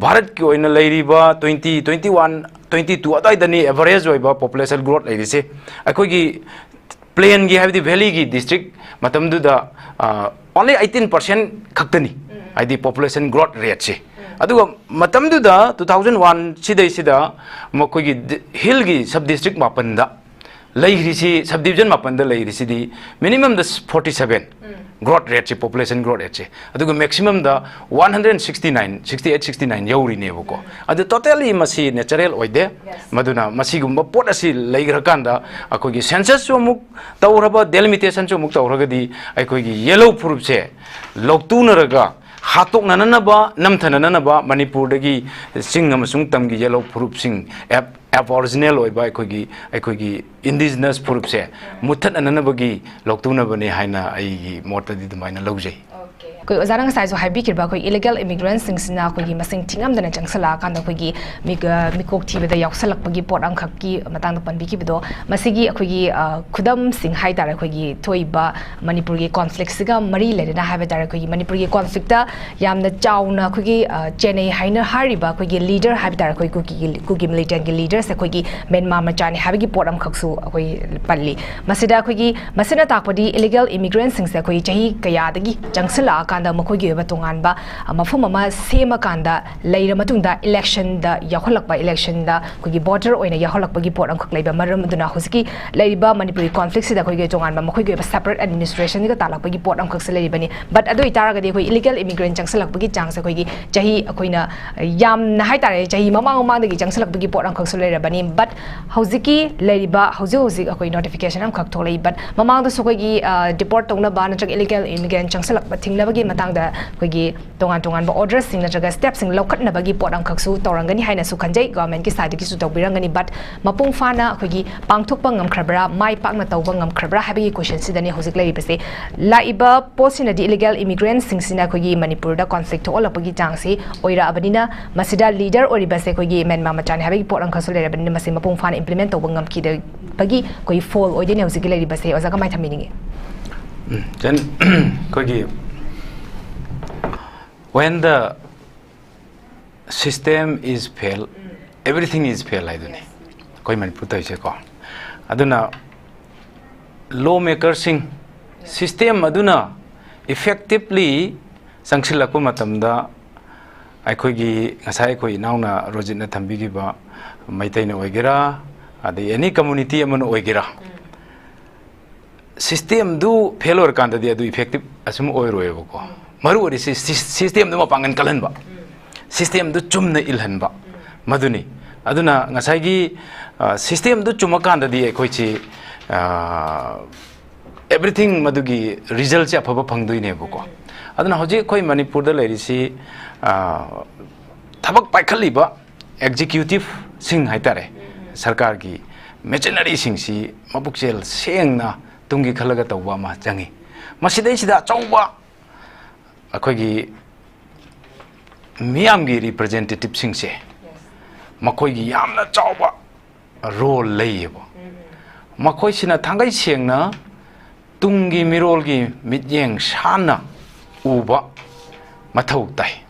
ꯚꯥꯔꯠꯀꯤ ꯑꯣꯏꯅ ꯂꯩꯔꯤꯕ twenty, twenty one, twenty two ꯑꯗꯨꯋꯥꯏꯗꯅꯤ average ꯑꯣꯏꯕ population growth ꯂꯩꯔꯤꯁꯦ꯫ ꯑꯩꯈꯣꯏꯒꯤ plainꯒꯤ, ꯍꯥꯏꯕꯗꯤ valleyꯒꯤ district ꯃꯇꯝꯗꯨꯗ, ꯑ, only eighteen percent ꯈꯛꯇꯅꯤ, ꯍꯥꯏꯗꯤ population growth rateꯁꯦ꯫ ꯑꯗꯨꯒ ꯃꯇꯝꯗꯨꯗ two thousand one ꯁꯤꯗꯩꯁꯤꯗ ꯃꯈꯣꯏꯒꯤ ꯗꯤ-, hillꯒꯤ sub district ꯃꯥꯄꯟꯗ ꯂꯩꯔꯤꯁꯤ, subdivision ꯃꯥꯄꯟꯗ ꯂꯩꯔꯤꯁꯤꯗꯤ minimumꯗ forty seven growth rateꯁꯦ, population growth rateꯁꯦ, ꯑꯗꯨꯒ maximumꯗ one hundred sixty nine, sixty eight, sixty nine ꯌꯧꯔꯤꯅꯦꯕꯀꯣ꯫ ꯑꯗꯨ totally ꯃꯁꯤ natural ꯑꯣꯏꯗꯦ꯫ ꯃꯗꯨꯅ ꯃꯁꯤꯒꯨꯝꯕ ꯄꯣꯠ ꯑꯁꯤ ꯂꯩꯈ꯭ꯔꯀꯥꯟꯗ ꯑꯩꯈꯣꯏꯒꯤ censusꯁꯨ ꯑꯃꯨꯛ ꯇꯧꯔꯕ, delimitationꯁꯨ ꯑꯃꯨꯛ ꯇꯧꯔꯒꯗꯤ ꯑꯩꯈꯣꯏꯒꯤ yellow ꯐꯨꯔꯨꯞꯁꯦ ꯂꯧꯇꯨꯅꯔꯒ ꯍꯥꯠꯇꯣꯛꯅꯅꯅꯕ, ꯅꯝꯊꯅꯅꯅꯕ ꯃꯅꯤꯄꯨꯔꯗꯒꯤ ꯆꯤꯡ ꯑꯃꯁꯨꯡ ꯇꯝꯒꯤ yellow ꯐꯨꯔꯨꯞꯁꯤꯡ, ab-, aboriginal ꯑꯣꯏꯕ ꯑꯩꯈꯣꯏꯒꯤ, ꯑꯩꯈꯣꯏꯒꯤ indigenous ꯐꯨꯔꯨꯞꯁꯦ ꯃꯨꯠꯊꯠꯅꯅꯕꯒꯤ ꯂꯧꯇꯨꯅꯕꯅꯤ ꯍꯥꯏꯅ ꯑꯩꯒꯤ ꯃꯣꯠꯇꯗꯤ ꯑꯗꯨꯃꯥꯏꯅ ꯂꯧꯖꯩ꯫ ꯑꯩꯈꯣꯏ ꯑꯣꯖꯥꯅ ꯉꯁꯥꯏꯁꯨ ꯍꯥꯏꯕꯤꯈꯤꯕ ꯑꯩꯈꯣꯏ illegal immigrantꯁꯤꯡꯁꯤꯅ ꯑꯩꯈꯣꯏꯒꯤ ꯃꯁꯤꯡ ꯊꯤꯉꯝꯗꯅ ꯆꯪꯁꯜꯂꯛꯑꯀꯥꯟꯗ ꯑꯩꯈꯣꯏꯒꯤ ꯃꯤꯛ-, ꯑ, ꯃꯤꯀꯣꯛ ꯊꯤꯕꯗ ꯌꯥꯎꯁꯜꯂꯛꯄꯒꯤ ꯄꯣꯠ ꯑꯃꯈꯛꯀꯤ ꯃꯇꯥꯡꯗ ꯄꯟꯕꯤꯈꯤꯕꯗꯣ, ꯃꯁꯤꯒꯤ ꯑꯩꯈꯣꯏꯒꯤ, ꯑ, ꯈꯨꯗꯝꯁꯤꯡ ꯍꯥꯏ ꯇꯥꯔꯦ, ꯑꯩꯈꯣꯏꯒꯤ ꯊꯣꯛꯏꯕ ꯃꯅꯤꯄꯨꯔꯒꯤ conflictꯁꯤꯒ ꯃꯔꯤ ꯂꯩꯅꯅ ꯍꯥꯏꯕ ꯇꯥꯔꯦ, ꯑꯩꯈꯣꯏꯒꯤ ꯃꯅꯤꯄꯨꯔꯒꯤ conflictꯇ ꯌꯥꯝꯅ ꯆꯥꯎꯅ ꯑꯩꯈꯣꯏꯒꯤ, ꯑ, ꯆꯦꯟꯅꯩ ꯍꯥꯏꯅ ꯍꯥꯏꯔꯤꯕ ꯑꯩꯈꯣꯏꯒꯤ leader ꯍꯥꯏꯕ ꯇꯥꯔꯦ, ꯑꯩꯈꯣꯏ ꯀꯨꯀꯤꯒꯤ, ꯀꯨꯀꯤ militantꯒꯤ leaderꯁꯦ ꯑꯩꯈꯣꯏꯒꯤ ꯃ꯭ꯌꯥꯟꯃꯥꯔ ꯃꯆꯥꯅꯤ ꯍꯥꯏꯕꯒꯤ ꯄꯣꯠ ꯑꯃꯈꯛꯁꯨ ꯑꯩꯈꯣꯏ ꯄꯜꯂꯤ꯫ ꯃꯁꯤꯗ ꯑꯩꯈꯣꯏꯒꯤ, ꯃꯁꯤꯅ ꯇꯥꯛꯄꯗꯤ illegal immigrantꯁꯤꯡꯁꯦ ꯑꯩꯈꯣꯏ ꯆꯍꯤ ꯀꯌꯥꯗꯒꯤ ꯆꯪꯁꯤꯜꯂꯛꯑꯀꯥꯟꯗ ꯀꯥꯟꯗ ꯃꯈꯣꯏꯒꯤ ꯑꯣꯏꯕ ꯇꯣꯉꯥꯟꯕ, ꯑ, ꯃꯐꯝ ꯑꯃ ꯁꯦꯝꯃꯀꯥꯟꯗ ꯂꯩꯔ ꯃꯇꯨꯡꯗ election ꯗ ꯌꯥꯎꯍꯜꯂꯛꯄ, election ꯗ ꯑꯩꯈꯣꯏꯒꯤ voter ꯑꯣꯏꯅ ꯌꯥꯎꯍꯜꯂꯛꯄꯒꯤ ꯄꯣꯠ ꯑꯃꯈꯛ ꯂꯩꯕ ꯃꯔꯝ ꯑꯗꯨꯅ ꯍꯧꯖꯤꯛꯀꯤ ꯂꯩꯔꯤꯕ ꯃꯅꯤꯄꯨꯔꯒꯤ conflict ꯁꯤꯗ ꯑꯩꯈꯣꯏꯒꯤ ꯇꯣꯉꯥꯟꯕ ꯃꯈꯣꯏꯒꯤ ꯑꯣꯏꯕ separate administration ꯒ ꯇꯥꯜꯂꯛꯄꯒꯤ ꯄꯣꯠ ꯑꯃꯈꯛꯁꯦ ꯂꯩꯔꯤꯕꯅꯤ꯫ But ꯑꯗꯨ ꯑꯣꯏꯇꯥꯔꯒꯗꯤ ꯑꯩꯈꯣꯏ illegal immigrant ꯆꯪꯁꯤꯜꯂꯛꯄꯒꯤ chance ꯁꯦ ꯑꯩꯈꯣꯏꯒꯤ ꯆꯍꯤ ꯑꯩꯈꯣꯏꯅ ꯌꯥꯝꯅ ꯍꯥꯏꯇꯥꯔꯦ ꯆꯍꯤ ꯃꯃꯥꯡ ꯃꯃꯥꯡꯗꯒꯤ ꯆꯪꯁꯤꯜꯂꯛꯄꯒꯤ ꯄꯣꯠ ꯑꯃꯈꯛꯁꯨ ꯂꯩꯔꯕꯅꯤ꯫ But ꯍꯧꯖꯤꯛꯀꯤ ꯂꯩꯔꯤꯕ, ꯍꯧꯖꯤꯛ ꯍꯧꯖꯤꯛ ꯑꯩꯈꯣꯏ notification ꯑꯃꯈꯛ ꯊꯣꯛꯂꯛꯏ꯫ But ꯃꯃꯥꯡꯗꯁꯨ ꯑꯩꯈꯣꯏꯒꯤ, ꯑ, deport ꯇꯧꯅꯕ ꯅꯠꯇ꯭ꯔꯒ illegal immigrant ꯆꯪꯁꯤꯜꯂꯛꯄ ꯊꯤꯡꯅꯕꯒꯤ ꯃꯇꯥꯡꯗ ꯑꯩꯈꯣꯏꯒꯤ ꯇꯣꯉꯥꯟ ꯇꯣꯉꯥꯟꯕ order ꯁꯤꯡ ꯅꯠꯇ꯭ꯔꯒ step ꯁꯤꯡ ꯂꯧꯈꯠꯅꯕꯒꯤ ꯄꯣꯠ ꯑꯃꯈꯛꯁꯨ ꯇꯧꯔꯝꯒꯅꯤ ꯍꯥꯏꯅꯁꯨ ꯈꯟꯖꯩ꯫ Government ꯀꯤ side ꯗꯒꯤꯁꯨ ꯇꯧꯕꯤꯔꯝꯒꯅꯤ꯫ But ꯃꯄꯨꯡ ꯐꯥꯅ ꯑꯩꯈꯣꯏꯒꯤ ꯄꯥꯡꯊꯣꯛꯄ ꯉꯝꯈ꯭ꯔꯕ꯭ꯔꯥ, ꯃꯥꯏ ꯄꯥꯛꯅ ꯇꯧꯕ ꯉꯝꯈ꯭ꯔꯕ꯭ꯔꯥ ꯍꯥꯏꯕꯒꯤ question ꯁꯤꯗꯅꯤ ꯍꯧꯖꯤꯛ ꯂꯩꯔꯤꯕꯁꯦ꯫ ꯂꯥꯛꯏꯕ ꯄꯣꯠꯁꯤꯅꯗꯤ illegal immigrant ꯁꯤꯡꯁꯤꯅ ꯑꯩꯈꯣꯏꯒꯤ ꯃꯅꯤꯄꯨꯔꯗ conflict ꯊꯣꯛꯍꯜꯂꯛꯄꯒꯤ chance ꯁꯤ ꯑꯣꯏꯔꯛꯑꯕꯅꯤꯅ, ꯃꯁꯤꯗ leader ꯑꯣꯏꯔꯤꯕꯁꯦ ꯑꯩꯈꯣꯏꯒꯤ ꯃ꯭ꯌꯥꯟꯃꯥꯔ ꯃꯆꯥꯅꯤ ꯍꯥꯏꯕꯒꯤ ꯄꯣꯠ ꯑꯃꯈꯛꯁꯨ ꯂꯩꯔꯕꯅꯤꯅ, ꯃꯁꯤ ꯃꯄꯨꯡ ꯐꯥꯅ implement ꯇꯧꯕ ꯉꯝꯈꯤꯗꯕꯒꯤ ꯑꯩꯈꯣꯏ fault ꯑꯣꯏꯗꯣꯏꯅꯦ ꯍꯧꯖꯤꯛꯀꯤ ꯂꯩꯔꯤꯕꯁꯦ꯫ ꯑꯣꯖꯥ, ꯀꯃꯥꯏꯅ ꯊꯝꯕꯤꯅꯤꯡꯉꯤ? ꯎꯝ, then ꯑꯩꯈꯣꯏꯒꯤ when the system is fail, everything is fail ꯍꯥꯏꯗꯨꯅꯤ ꯑꯩꯈꯣꯏ ꯃꯅꯤꯄꯨꯔ ꯇꯧꯔꯤꯁꯦꯀꯣ꯫ ꯑꯗꯨꯅ law maker ꯁꯤꯡ, system ꯑꯗꯨꯅ effectively ꯆꯪꯁꯤꯜꯂꯛꯄ ꯃꯇꯝꯗ, ꯑꯩꯈꯣꯏꯒꯤ ꯉꯁꯥꯏ ꯑꯩꯈꯣꯏ ꯏꯅꯥꯎꯅ ꯔꯣꯖꯤꯠꯅ ꯊꯝꯕꯤꯈꯤꯕ, ꯃꯩꯇꯩꯅ ꯑꯣꯏꯒꯦꯔꯥ, ꯑꯗꯩ any community ꯑꯃꯅ ꯑꯣꯏꯒꯦꯔꯥ, system ꯗꯨ fail ꯑꯣꯏꯔꯀꯥꯟꯗꯗꯤ ꯑꯗꯨ effective ꯑꯁꯨꯝ ꯑꯣꯏꯔꯣꯏꯕꯀꯣ꯫ ꯃꯔꯨ ꯑꯣꯏꯔꯤꯁꯤ ꯁꯤ-, system ꯗꯨ ꯃꯄꯥꯡꯒꯜ ꯀꯜꯍꯟꯕ, system ꯗꯨ ꯆꯨꯝꯅ ꯏꯜꯍꯟꯕ, ꯃꯗꯨꯅꯤ꯫ ꯑꯗꯨꯅ ꯉꯁꯥꯏꯒꯤ, ꯑ, system ꯗꯨ ꯆꯨꯝꯃꯀꯥꯟꯗꯗꯤ ꯑꯩꯈꯣꯏꯁꯤ, ꯑ, everything ꯃꯗꯨꯒꯤ result ꯁꯦ ꯑꯐꯕ ꯐꯪꯗꯣꯏꯅꯦꯕꯀꯣ꯫ ꯑꯗꯨꯅ ꯍꯧꯖꯤꯛ ꯑꯩꯈꯣꯏ ꯃꯅꯤꯄꯨꯔꯗ ꯂꯩꯔꯤꯁꯤ, ꯑ, ꯊꯕꯛ ꯄꯥꯏꯈꯠꯂꯤꯕ executive ꯁꯤꯡ ꯍꯥꯏꯇꯥꯔꯦ, ꯁꯔꯀꯥꯔꯒꯤ machinery ꯁꯤꯡꯁꯤ ꯃꯄꯨꯛꯆꯦꯜ ꯁꯦꯡꯅ ꯇꯨꯡꯒꯤ ꯈꯜꯂꯒ ꯇꯧꯕ ꯑꯃ ꯆꯪꯉꯤ꯫ ꯃꯁꯤꯗꯩꯁꯤꯗ ꯑꯆꯧꯕ ꯑꯩꯈꯣꯏꯒꯤ ꯃꯤꯌꯥꯝꯒꯤ representative ꯁꯤꯡꯁꯦ, ꯃꯈꯣꯏꯒꯤ ꯌꯥꯝꯅ ꯆꯥꯎꯕ role ꯂꯩꯌꯦꯕ꯫ ꯃꯈꯣꯏꯁꯤꯅ ꯊꯥꯡꯒꯩ ꯁꯦꯡꯅ ꯇꯨꯡꯒꯤ ꯃꯤꯔꯣꯜꯒꯤ ꯃꯤꯠꯌꯦꯡ ꯁꯥꯟꯅ ꯎꯕ ꯃꯊꯧ ꯇꯥꯏ꯫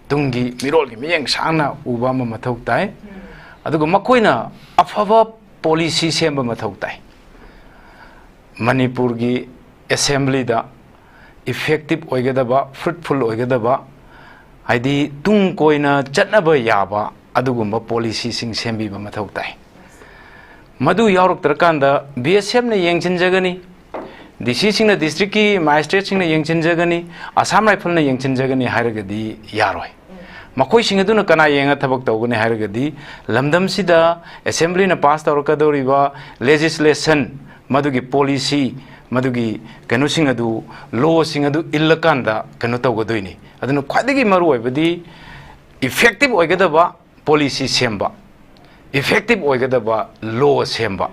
ꯇꯨꯡꯒꯤ ꯃꯤꯔꯣꯜꯒꯤ ꯃꯤꯠꯌꯦꯡ ꯁꯥꯡꯅ ꯎꯕ ꯑꯃ ꯃꯊꯧ ꯇꯥꯏ꯫ ꯑꯗꯨꯒ ꯃꯈꯣꯏꯅ ꯑꯐꯕ policy ꯁꯦꯝꯕ ꯃꯊꯧ ꯇꯥꯏ꯫ ꯃꯅꯤꯄꯨꯔꯒꯤ assembly ꯗ ꯏꯐꯦꯛꯇꯤꯞ ꯑꯣꯏꯒꯗꯕ, ꯐ꯭ꯔꯨꯠꯐꯨꯜ ꯑꯣꯏꯒꯗꯕ, ꯍꯥꯏꯗꯤ ꯇꯨꯡ ꯀꯣꯏꯅ ꯆꯠꯅꯕ ꯌꯥꯕ ꯑꯗꯨꯒꯨꯝꯕ ꯄꯣꯂꯤꯁꯤꯁꯤꯡ ꯁꯦꯝꯕꯤꯕ ꯃꯊꯧ ꯇꯥꯏ꯫ ꯃꯗꯨ ꯌꯥꯎꯔꯛꯇ꯭ꯔꯀꯥꯟꯗ ꯕꯤ ꯑꯦꯁ ꯑꯦꯐꯅ ꯌꯦꯡꯁꯤꯟꯖꯒꯅꯤ, ꯗꯤ ꯁꯤꯁꯤꯡꯅ, ꯗꯤꯁꯇ꯭ꯔꯤꯛꯀꯤ ꯃꯦꯖꯤꯁꯇ꯭ꯔꯦꯠꯁꯤꯡꯅ ꯌꯦꯡꯁꯤꯟꯖꯒꯅꯤ, ꯑꯁꯥꯝ ꯔꯥꯏꯐꯜꯅ ꯌꯦꯡꯁꯤꯟꯖꯒꯅꯤ ꯍꯥꯏꯔꯒꯗꯤ ꯌꯥꯔꯣꯏ꯫ ꯃꯈꯣꯏꯁꯤꯡ ꯑꯗꯨꯅ ꯀꯅꯥ ꯌꯦꯡꯉ ꯊꯕꯛ ꯇꯧꯒꯅꯤ ꯍꯥꯏꯔꯒꯗꯤ, ꯂꯝꯗꯝꯁꯤꯗ ꯑꯦꯁꯦꯝꯕ꯭ꯂꯤꯅ ꯄꯥꯁ ꯇꯧꯔꯛꯀꯗꯧꯔꯤꯕ ꯂꯦꯖꯤꯁꯂꯦꯁꯟ, ꯃꯗꯨꯒꯤ ꯄꯣꯂꯤꯁꯤ, ꯃꯗꯨꯒꯤ ꯀꯩꯅꯣꯁꯤꯡ ꯑꯗꯨ, ꯂꯣꯁꯤꯡ ꯑꯗꯨ ꯏꯜꯂꯀꯥꯟꯗ ꯀꯩꯅꯣ ꯇꯧꯒꯗꯣꯏꯅꯤ꯫ ꯑꯗꯨꯅ ꯈ꯭ꯋꯥꯏꯗꯒꯤ ꯃꯔꯨ ꯑꯣꯏꯕꯗꯤ ꯏꯐꯦꯛꯇꯤꯞ ꯑꯣꯏꯒꯗꯕ ꯄꯣꯂꯤꯁꯤ ꯁꯦꯝꯕ, ꯏꯐꯦꯛꯇꯤꯞ ꯑꯣꯏꯒꯗꯕ ꯂꯣ ꯁꯦꯝꯕ,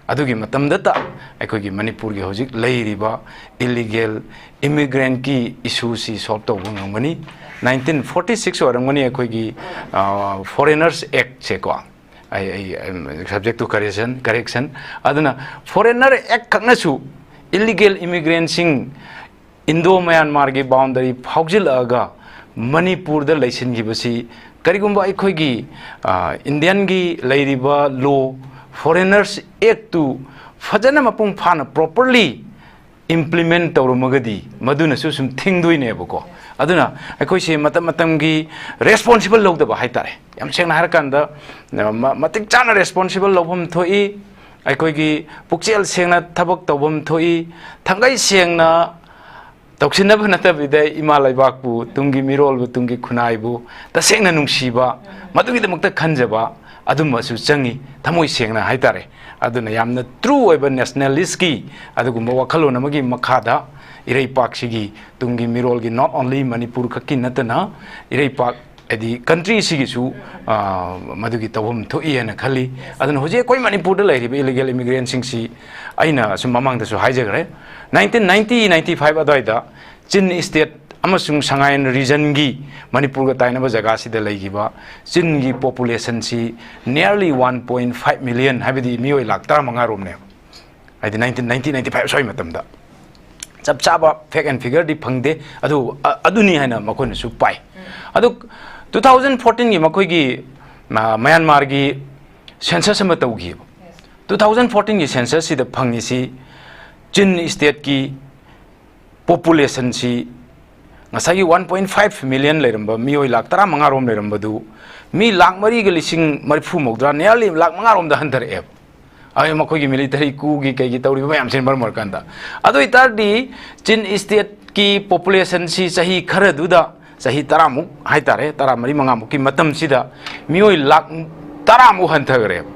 ꯑꯗꯨꯒꯤ ꯃꯇꯝꯗꯇ ꯑꯩꯈꯣꯏꯒꯤ ꯃꯅꯤꯄꯨꯔꯒꯤ ꯍꯧꯖꯤꯛ ꯂꯩꯔꯤꯕ ꯏꯂꯤꯒꯦꯜ ꯏꯃꯤꯒ꯭ꯔꯦꯟꯠꯀꯤ ꯏꯁꯨꯁꯤ ꯁꯣꯜꯕ ꯇꯧꯕ ꯉꯝꯒꯅꯤ꯫ ꯅꯥꯏꯟꯇꯤꯟ ꯐꯣꯔꯇꯤ ꯁꯤꯛꯁ ꯑꯣꯏꯔꯝꯒꯅꯤ ꯑꯩꯈꯣꯏꯒꯤ ꯐꯣꯔꯦꯅꯔꯁ ꯑꯦꯛꯁꯦꯀꯣ꯫ ꯑꯩ ꯑꯩ ꯁꯕꯖꯦꯛ ꯇꯨ ꯀꯔꯦꯛꯁꯟ ꯀꯔꯦꯛꯁꯟ ꯑꯗꯨꯅ ꯐꯣꯔꯦꯅꯔ ꯑꯦꯛ ꯈꯛꯅꯁꯨ ꯏꯂꯤꯒꯦꯜ ꯏꯃꯤꯒ꯭ꯔꯦꯟꯁꯤꯡ ꯏꯟꯗꯣ ꯃꯌꯥꯟꯃꯥꯔꯒꯤ ꯕꯥꯎꯟꯗꯔꯤ ꯐꯥꯎꯖꯤꯜꯂꯛꯑꯒ ꯃꯅꯤꯄꯨꯔꯗ ꯂꯩꯁꯤꯟꯈꯤꯕꯁꯤ, ꯀꯔꯤꯒꯨꯝꯕ ꯑꯩꯈꯣꯏꯒꯤ ꯏꯟꯗꯤꯌꯟꯒꯤ ꯂꯩꯔꯤꯕ ꯂꯣ, ꯐꯣꯔꯦꯅꯔꯁ ꯑꯦꯛꯇꯨ ꯐꯖꯅ ꯃꯄꯨꯡ ꯐꯥꯅ ꯄ꯭ꯔꯣꯄꯔꯂꯤ ꯏꯝꯄ꯭ꯂꯤꯃꯦꯟ ꯇꯧꯔꯝꯃꯒꯗꯤ ꯃꯗꯨꯅꯁꯨ ꯁꯨꯝ ꯊꯤꯡꯗꯣꯏꯅꯦꯕꯀꯣ꯫ ꯑꯗꯨꯅ ꯑꯩꯈꯣꯏꯁꯦ ꯃꯇꯝ ꯃꯇꯝꯒꯤ ꯔꯦꯁꯄꯣꯟꯁꯤꯕꯜ ꯂꯧꯗꯕ ꯍꯥꯏꯇꯥꯔꯦ꯫ ꯌꯥꯝ ꯁꯦꯡꯅ ꯍꯥꯏꯔꯀꯥꯟꯗ ꯃꯇꯤꯛ ꯆꯥꯅ ꯔꯦꯁꯄꯣꯟꯁꯤꯕꯜ ꯂꯧꯐꯝ ꯊꯣꯛꯏ꯫ ꯑꯩꯈꯣꯏꯒꯤ ꯄꯨꯛꯆꯦꯜ ꯁꯦꯡꯅ ꯊꯕꯛ ꯇꯧꯐꯝ ꯊꯣꯛꯏ꯫ ꯊꯥꯡꯒꯩ ꯁꯦꯡꯅ ꯇꯧꯁꯤꯟꯅꯕ ꯅꯠꯇꯕꯤꯗ ꯏꯃꯥ ꯂꯩꯕꯥꯛꯄꯨ, ꯇꯨꯡꯒꯤ ꯃꯤꯔꯣꯜꯕꯨ, ꯇꯨꯡꯒꯤ ꯈꯨꯟꯅꯥꯏꯕꯨ ꯇꯁꯦꯡꯅ ꯅꯨꯡꯁꯤꯕ, ꯃꯗꯨꯒꯤꯗꯃꯛꯇ ꯈꯟꯖꯕ ꯑꯗꯨꯝꯕꯁꯨ ꯆꯪꯉꯤ, ꯊꯃꯣꯏ ꯁꯦꯡꯅ ꯍꯥꯏꯇꯥꯔꯦ꯫ ꯑꯗꯨꯅ ꯌꯥꯝꯅ ꯇ꯭ꯔꯨ ꯑꯣꯏꯕ ꯅꯦꯁꯅꯦꯂꯤꯁꯀꯤ ꯑꯗꯨꯒꯨꯝꯕ ꯋꯥꯈꯜꯂꯣꯟ ꯑꯃꯒꯤ ꯃꯈꯥꯗ ꯏꯔꯩꯄꯥꯛꯁꯤꯒꯤ ꯇꯨꯡꯒꯤ ꯃꯤꯔꯣꯜꯒꯤ, not only ꯃꯅꯤꯄꯨꯔ ꯈꯛꯀꯤ ꯅꯠꯇꯅ ꯏꯔꯩꯄꯥꯛ ꯍꯥꯏꯗꯤ ꯀꯟꯇ꯭ꯔꯤꯁꯤꯒꯤꯁꯨ ꯃꯗꯨꯒꯤ ꯇꯧꯐꯝ ꯊꯣꯛꯏ ꯍꯥꯏꯅ ꯈꯜꯂꯤ꯫ ꯑꯗꯨꯅ ꯍꯧꯖꯤꯛ ꯑꯩꯈꯣꯏ ꯃꯅꯤꯄꯨꯔꯗ ꯂꯩꯔꯤꯕ ꯏꯂꯤꯒꯦꯜ ꯏꯃꯤꯒ꯭ꯔꯦꯟꯁꯤꯡꯁꯤ ꯑꯩꯅ ꯑꯁꯨꯝ ꯃꯃꯥꯡꯗꯁꯨ ꯍꯥꯏꯖꯈ꯭ꯔꯦ, ꯅꯥꯏꯟꯇꯤꯟ ꯅꯥꯏꯟꯇꯤ ꯅꯥꯏꯟꯇꯤ ꯐꯥꯏꯚ ꯑꯗꯨꯋꯥꯏꯗ ꯆꯤꯟ ꯁ꯭ꯇꯦꯠ ꯑꯃꯁꯨꯡ ꯁꯉꯥꯏ ꯔꯤꯖꯟꯒꯤ ꯃꯅꯤꯄꯨꯔꯒ ꯇꯥꯏꯅꯕ ꯖꯒꯥꯁꯤꯗ ꯂꯩꯈꯤꯕ ꯆꯤꯟꯒꯤ ꯄꯣꯄꯨꯂꯦꯁꯟꯁꯤ nearly one point five million, ꯍꯥꯏꯕꯗꯤ ꯃꯤꯑꯣꯏ ꯂꯥꯛ ꯇꯔꯥꯃꯉꯥ ꯔꯣꯝꯅꯦꯕ꯫ ꯍꯥꯏꯗꯤ ꯅꯥꯏꯟꯇꯤꯟ ꯅꯥꯏꯟꯇꯤ ꯅꯥꯏꯟꯇꯤ ꯐꯥꯏꯚ ꯁ꯭ꯋꯥꯏ ꯃꯇꯝꯗ꯫ ꯆꯞ ꯆꯥꯕ ꯐꯦꯛ ꯑꯦꯟ ꯐꯤꯒꯔꯗꯤ ꯐꯪꯗꯦ, ꯑꯗꯨ ꯑꯗꯨꯅꯤ ꯍꯥꯏꯅ ꯃꯈꯣꯏꯅꯁꯨ ꯄꯥꯏ꯫ ꯑꯗꯨ ꯇꯨ ꯊꯥꯎꯖꯟ ꯐꯣꯔꯇꯤꯟꯒꯤ ꯃꯈꯣꯏꯒꯤ ꯃꯌꯥꯟꯃꯥꯔꯒꯤ ꯁꯦꯟꯁꯁ ꯑꯃ ꯇꯧꯈꯤꯕ꯫ ꯇꯨ ꯊꯥꯎꯖꯟ ꯐꯣꯔꯇꯤꯟꯒꯤ ꯁꯦꯟꯁꯁꯁꯤꯗ ꯐꯪꯉꯤꯁꯤ ꯆꯤꯟ ꯁ꯭ꯇꯦꯠꯀꯤ ꯄꯣꯄꯨꯂꯦꯁꯟꯁꯤ ꯉꯁꯥꯏꯒꯤ ꯋꯥꯟ ꯄꯣꯏꯟ ꯐꯥꯏꯚ ꯃꯤꯂꯤꯌꯟ ꯂꯩꯔꯝꯕ ꯃꯤꯑꯣꯏ ꯂꯥꯛ ꯇꯔꯥꯃꯉꯥ ꯔꯣꯝ ꯂꯩꯔꯝꯕꯗꯨ ꯃꯤ ꯂꯥꯛ ꯃꯔꯤꯒ ꯂꯤꯁꯤꯡ ꯃꯔꯤꯐꯨ ꯃꯧꯗ꯭ꯔꯥ, ꯅꯤꯌꯔꯂꯤ ꯂꯥꯛ ꯃꯉꯥ ꯔꯣꯝꯗ ꯍꯟꯊꯔꯛꯑꯦꯕ꯫ ꯑꯩ ꯃꯈꯣꯏꯒꯤ ꯃꯤꯂꯤꯇꯔꯤ ꯀꯨꯒꯤ ꯀꯩꯒꯤ ꯇꯧꯔꯤꯕ ꯃꯌꯥꯝꯁꯤꯅ ꯃꯔꯝ ꯑꯣꯏꯔꯀꯥꯟꯗ꯫ ꯑꯗꯨ ꯑꯣꯏꯇꯥꯔꯗꯤ ꯆꯤꯟ ꯁ꯭ꯇꯦꯠꯀꯤ ꯄꯣꯄꯨꯂꯦꯁꯟꯁꯤ ꯆꯍꯤ ꯈꯔꯗꯨꯗ, ꯆꯍꯤ ꯇꯔꯥꯃꯨꯛ ꯍꯥꯏꯇꯥꯔꯦ, ꯇꯔꯥꯃꯔꯤ ꯃꯉꯥꯃꯨꯛꯀꯤ ꯃꯇꯝꯁꯤꯗ ꯃꯤꯑꯣꯏ ꯂꯥꯛ ꯇꯔꯥꯃꯨꯛ ꯍꯟꯊꯈ꯭ꯔꯦꯕ꯫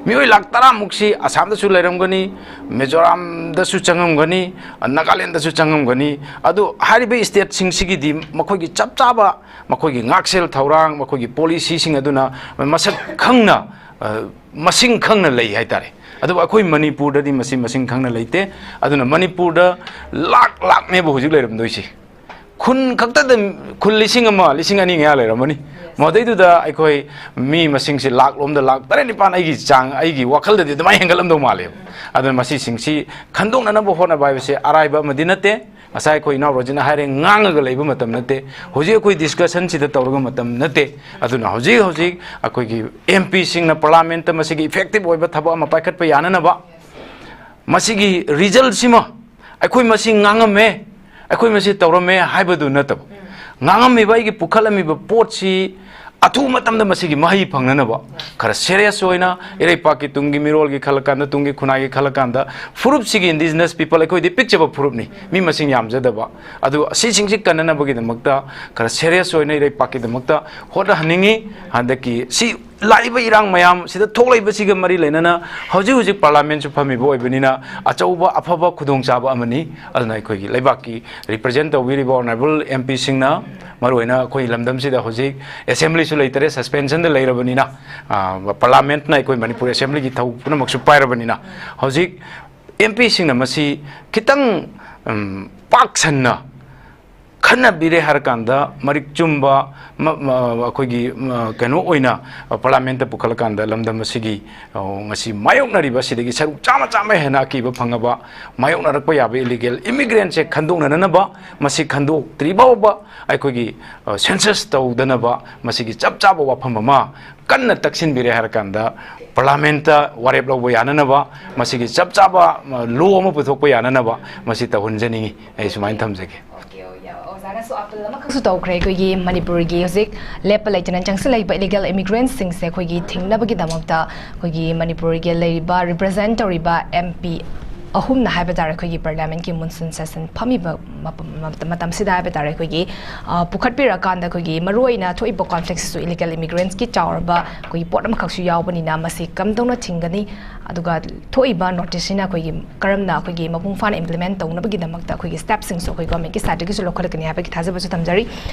ꯃꯤꯑꯣꯏ ꯂꯥꯛ ꯇꯔꯥꯃꯨꯛꯁꯤ ꯑꯁꯥꯝꯗꯁꯨ ꯂꯩꯔꯝꯒꯅꯤ, ꯃꯤꯖꯣꯔꯥꯝꯗꯁꯨ ꯆꯪꯉꯝꯒꯅꯤ, ꯅꯥꯒꯥꯂꯦꯟꯗꯁꯨ ꯆꯪꯉꯝꯒꯅꯤ꯫ ꯑꯗꯨ ꯍꯥꯏꯔꯤꯕ ꯁ꯭ꯇꯦꯠꯁꯤꯡꯁꯤꯒꯤꯗꯤ ꯃꯈꯣꯏꯒꯤ ꯆꯞ ꯆꯥꯕ ꯃꯈꯣꯏꯒꯤ ꯉꯥꯛꯁꯦꯜ ꯊꯧꯔꯥꯡ, ꯃꯈꯣꯏꯒꯤ ꯄꯣꯂꯤꯁꯤꯁꯤꯡ ꯑꯗꯨꯅ ꯃꯁꯛ ꯈꯪꯅ, ꯑ, ꯃꯁꯤꯡ ꯈꯪꯅ ꯂꯩ ꯍꯥꯏꯇꯥꯔꯦ꯫ ꯑꯗꯨꯕꯨ ꯑꯩꯈꯣꯏ ꯃꯅꯤꯄꯨꯔꯗꯗꯤ ꯃꯁꯤ ꯃꯁꯤꯡ ꯈꯪꯅ ꯂꯩꯇꯦ꯫ ꯑꯗꯨꯅ ꯃꯅꯤꯄꯨꯔꯗ ꯂꯥꯛ ꯂꯥꯛꯅꯦꯕ ꯍꯧꯖꯤꯛ ꯂꯩꯔꯝꯗꯣꯏꯁꯤ꯫ ꯈꯨꯟ ꯈꯛꯇꯗ ꯈꯨꯟ ꯂꯤꯁꯤꯡ ꯑꯃ, ꯂꯤꯁꯤꯡ ꯑꯅꯤ ꯃꯌꯥ ꯂꯩꯔꯝꯃꯅꯤ꯫ ꯃꯗꯩꯗꯨꯗ ꯑꯩꯈꯣꯏ ꯃꯤ ꯃꯁꯤꯡꯁꯤ ꯂꯥꯛ ꯂꯣꯝꯗ ꯂꯥꯛ ꯇꯔꯦꯠ ꯅꯤꯄꯥꯟ, ꯑꯩꯒꯤ ꯆꯥꯡ, ꯑꯩꯒꯤ ꯋꯥꯈꯜꯗꯗꯤ ꯑꯗꯨꯃꯥꯏꯅ ꯍꯦꯟꯒꯠꯂꯝꯗꯧ ꯃꯥꯜꯂꯦꯕ꯫ ꯑꯗꯨꯅ ꯃꯁꯤꯁꯤꯡꯁꯤ ꯈꯟꯗꯣꯛꯅꯅꯕ ꯍꯣꯠꯅꯕ ꯍꯥꯏꯕꯁꯦ ꯑꯔꯥꯏꯕ ꯑꯃꯗꯤ ꯅꯠꯇꯦ꯫ ꯉꯁꯥꯏ ꯑꯩꯈꯣꯏ ꯏꯅꯥꯎ ꯔꯣꯖꯤꯅ ꯍꯥꯏꯔꯦ, ꯉꯥꯡꯉꯒ ꯂꯩꯕ ꯃꯇꯝ ꯅꯠꯇꯦ꯫ ꯍꯧꯖꯤꯛ ꯑꯩꯈꯣꯏ ꯗꯤꯁꯀꯁꯟꯁꯤꯗ ꯇꯧꯔꯒ ꯃꯇꯝ ꯅꯠꯇꯦ꯫ ꯑꯗꯨꯅ ꯍꯧꯖꯤꯛ ꯍꯧꯖꯤꯛ ꯑꯩꯈꯣꯏꯒꯤ ꯑꯦꯝ ꯄꯤꯁꯤꯡꯅ ꯄꯥꯔꯂꯥꯃꯦꯟꯠꯇ ꯃꯁꯤꯒꯤ ꯏꯐꯦꯛꯇꯤꯚ ꯑꯣꯏꯕ ꯊꯕꯛ ꯑꯃ ꯄꯥꯏꯈꯠꯄ ꯌꯥꯅꯅꯕ, ꯃꯁꯤꯒꯤ ꯔꯤꯖꯜꯠꯁꯤꯃ ꯑꯩꯈꯣꯏ ꯃꯁꯤ ꯉꯥꯡꯉꯝꯃꯦ, ꯑꯩꯈꯣꯏ ꯃꯁꯤ ꯇꯧꯔꯝꯃꯦ ꯍꯥꯏꯕꯗꯨ ꯅꯠꯇꯕ, ꯉꯥꯡꯉꯝꯃꯤꯕ, ꯑꯩꯒꯤ ꯄꯨꯈꯠꯂꯝꯃꯤꯕ ꯄꯣꯠꯁꯤ ꯑꯊꯨꯕ ꯃꯇꯝꯗ ꯃꯁꯤꯒꯤ ꯃꯍꯩ ꯐꯪꯅꯅꯕ ꯈꯔ ꯁꯦꯔꯤꯌꯁ ꯑꯣꯏꯅ ꯏꯔꯩꯄꯥꯛꯀꯤ ꯇꯨꯡꯒꯤ ꯃꯤꯔꯣꯜꯒꯤ ꯈꯜꯂꯀꯥꯟꯗ, ꯇꯨꯡꯒꯤ ꯈꯨꯟꯅꯥꯏꯒꯤ ꯈꯜꯂꯀꯥꯟꯗ, ꯐꯨꯔꯨꯞꯁꯤꯒꯤ, ꯏꯟꯗꯤꯖꯤꯅꯁ ꯄꯤꯄꯜ, ꯑꯩꯈꯣꯏꯗꯤ ꯄꯤꯛꯆꯕ ꯐꯨꯔꯨꯞꯅꯤ, ꯃꯤ ꯃꯁꯤꯡ ꯌꯥꯝꯖꯗꯕ, ꯑꯗꯨ ꯑꯁꯤꯁꯤꯡꯁꯤ ꯀꯟꯅꯅꯕꯒꯤꯗꯃꯛꯇ ꯈꯔ ꯁꯦꯔꯤꯌꯁ ꯑꯣꯏꯅ ꯏꯔꯩꯄꯥꯛꯀꯤꯗꯃꯛꯇ ꯍꯣꯠꯅꯍꯟꯅꯤꯡꯉꯤ꯫ ꯍꯟꯗꯛꯀꯤ ꯁꯤ ꯂꯥꯛꯏꯕ ꯏꯔꯥꯡ ꯃꯌꯥꯝ ꯁꯤꯗ ꯊꯣꯛꯂꯛꯏꯕꯁꯤꯒ ꯃꯔꯤ ꯂꯩꯅꯅ ꯍꯧꯖꯤꯛ ꯍꯧꯖꯤꯛ ꯄꯥꯔꯂꯥꯃꯦꯟꯠꯁꯨ ꯐꯝꯃꯤꯕ ꯑꯣꯏꯕꯅꯤꯅ ꯑꯆꯧꯕ ꯑꯐꯕ ꯈꯨꯗꯣꯡꯆꯥꯕ ꯑꯃꯅꯤ꯫ ꯑꯗꯨꯅ ꯑꯩꯈꯣꯏꯒꯤ ꯂꯩꯕꯥꯛꯀꯤ ꯔꯤꯄ꯭ꯔꯖꯦꯟꯠ ꯇꯧꯕꯤꯔꯤꯕ ꯑꯣꯅꯔꯦꯕꯜ ꯑꯦꯝ ꯄꯤꯁꯤꯡꯅ, ꯃꯔꯨꯑꯣꯏꯅ ꯑꯩꯈꯣꯏ ꯂꯝꯗꯝꯁꯤꯗ ꯍꯧꯖꯤꯛ ꯑꯦꯁꯦꯝꯕ꯭ꯂꯤꯁꯨ ꯂꯩꯇꯔꯦ, ꯁꯁꯄꯦꯟꯁꯟꯗ ꯂꯩꯔꯕꯅꯤꯅ, ꯑ, ꯄꯥꯔꯂꯥꯃꯦꯟꯠꯅ ꯑꯩꯈꯣꯏ ꯃꯅꯤꯄꯨꯔ ꯑꯦꯁꯦꯝꯕ꯭ꯂꯤꯒꯤ ꯊꯧ ꯄꯨꯝꯅꯃꯛꯁꯨ ꯄꯥꯏꯔꯕꯅꯤꯅ, ꯍꯧꯖꯤꯛ ꯑꯦꯝ ꯄꯤꯁꯤꯡꯅ ꯃꯁꯤ ꯈꯤꯇꯪ, ꯎꯝ, ꯄꯥꯛ ꯁꯟꯅ ꯈꯟꯅꯕꯤꯔꯦ ꯍꯥꯏꯔꯀꯥꯟꯗ ꯃꯔꯤꯛ ꯆꯨꯝꯕ ꯃ-, ꯃ-, ꯑꯩꯈꯣꯏꯒꯤ, ꯃ-, ꯀꯩꯅꯣ ꯑꯣꯏꯅ, ꯑ, ꯄꯥꯔꯂꯥꯃꯦꯟꯠꯇ ꯄꯨꯈꯠꯂꯀꯥꯟꯗ ꯂꯝꯗꯝ ꯑꯁꯤꯒꯤ, ꯑ, ꯉꯁꯤ ꯃꯥꯌꯣꯛꯅꯔꯤꯕ ꯑꯁꯤꯗꯒꯤ ꯁꯔꯨꯛ ꯆꯥꯝꯃ ꯆꯥꯝꯃ ꯍꯦꯟꯅ ꯑꯀꯤꯕ ꯐꯪꯉꯕ ꯃꯥꯌꯣꯛꯅꯔꯛꯄ ꯌꯥꯕ ꯏꯂꯤꯒꯦꯜ ꯏꯃꯤꯒ꯭ꯔꯦꯟꯁꯦ ꯈꯟꯗꯣꯛꯅꯅꯕ, ꯃꯁꯤ ꯈꯟꯗꯣꯛꯇ꯭ꯔꯤ ꯐꯥꯎꯕ ꯑꯩꯈꯣꯏꯒꯤ, ꯑ, ꯁꯦꯟꯁꯁ ꯇꯧꯗꯅꯕ ꯃꯁꯤꯒꯤ ꯆꯞ ꯆꯥꯕ ꯋꯥꯐꯝ ꯑꯃ ꯀꯟꯅ ꯇꯛꯁꯤꯟꯕꯤꯔꯦ ꯍꯥꯏꯔꯀꯥꯟꯗ ꯄꯥꯔꯂꯥꯃꯦꯟꯠꯇ ꯋꯥꯔꯦꯞ ꯂꯧꯕ ꯌꯥꯅꯅꯕ, ꯃꯁꯤꯒꯤ ꯆꯞ ꯆꯥꯕ, ꯑ, ꯂꯣ ꯑꯃ ꯄꯨꯊꯣꯛꯄ ꯌꯥꯅꯅꯕ ꯃꯁꯤ ꯇꯧꯍꯟꯖꯅꯤꯡꯉꯤ꯫ ꯑꯩ ꯁꯨꯃꯥꯏꯅ ꯊꯝꯖꯒꯦ꯫ Okay, okay. ꯑꯣꯖꯥꯅꯁꯨ ꯑꯥꯄꯤꯜ ꯑꯃꯈꯛꯁꯨ ꯇꯧꯈ꯭ꯔꯦ꯫ ꯑꯩꯈꯣꯏꯒꯤ ꯃꯅꯤꯄꯨꯔꯒꯤ ꯍꯧꯖꯤꯛ ꯂꯦꯞꯄ ꯂꯩꯇꯅ ꯆꯪꯁꯤꯜꯂꯛꯏꯕ ꯏꯂꯤꯒꯦꯜ ꯏꯃꯤꯒ꯭ꯔꯦꯟꯠꯁꯤꯡꯁꯦ ꯑꯩꯈꯣꯏꯒꯤ ꯊꯤꯡꯅꯕꯒꯤꯗꯃꯛꯇ ꯑꯩꯈꯣꯏꯒꯤ ꯃꯅꯤꯄꯨꯔꯒꯤ ꯂꯩꯔꯤꯕ, ꯔꯤꯄ꯭ꯔꯖꯦꯟꯠ ꯇꯧꯔꯤꯕ ꯑꯦꯝ ꯄꯤ ꯑꯍꯨꯝꯅ ꯍꯥꯏꯕ ꯇꯥꯔꯦ, ꯑꯩꯈꯣꯏꯒꯤ ꯄꯥꯔꯂꯤꯌꯥꯃꯦꯟꯠꯀꯤ ꯃꯨꯟꯁꯨꯟ ꯁꯦꯁꯟ ꯐꯝꯃꯤꯕ ꯃꯄ-, ꯃꯇꯝꯁꯤꯗ ꯍꯥꯏꯕ ꯇꯥꯔꯦ, ꯑꯩꯈꯣꯏꯒꯤ, ꯑ, ꯄꯨꯈꯠꯄꯤꯔꯀꯥꯟꯗ ꯑꯩꯈꯣꯏꯒꯤ ꯃꯔꯨꯑꯣꯏꯅ ꯊꯣꯛꯏꯕ ꯀꯣꯟꯐ꯭ꯂꯤꯛꯁꯤꯁꯨ ꯏꯂꯤꯒꯦꯜ ꯏꯃꯤꯒ꯭ꯔꯦꯟꯠꯁꯀꯤ ꯆꯥꯎꯔꯕ ꯑꯩꯈꯣꯏꯒꯤ ꯄꯣꯠ ꯑꯃꯈꯛꯁꯨ ꯌꯥꯎꯕꯅꯤꯅ ꯃꯁꯤ ꯀꯝꯗꯧꯅ ꯊꯤꯡꯒꯅꯤ, ꯑꯗꯨꯒ ꯊꯣꯛꯏꯕ ꯅꯣꯇꯤꯁꯁꯤꯅ ꯑꯩꯈꯣꯏꯒꯤ ꯀꯔꯝꯅ ꯑꯩꯈꯣꯏꯒꯤ ꯃꯄꯨꯡ ꯐꯥꯅ ꯏꯝꯄ꯭ꯂꯤꯃꯦꯟꯠ ꯇꯧꯅꯕꯒꯤꯗꯃꯛꯇ ꯑꯩꯈꯣꯏꯒꯤ ꯁ꯭ꯇꯦꯞꯁꯤꯡꯁꯨ ꯑꯩꯈꯣꯏ ꯒꯣꯔꯃꯦꯟꯠꯀꯤ ꯁꯥꯏꯠꯇꯒꯤꯁꯨ ꯂꯧꯈꯠꯂꯛꯀꯅꯤ ꯍꯥꯏꯕꯒꯤ ꯊꯥꯖꯕꯁꯨ ꯊꯝꯖꯔꯤ꯫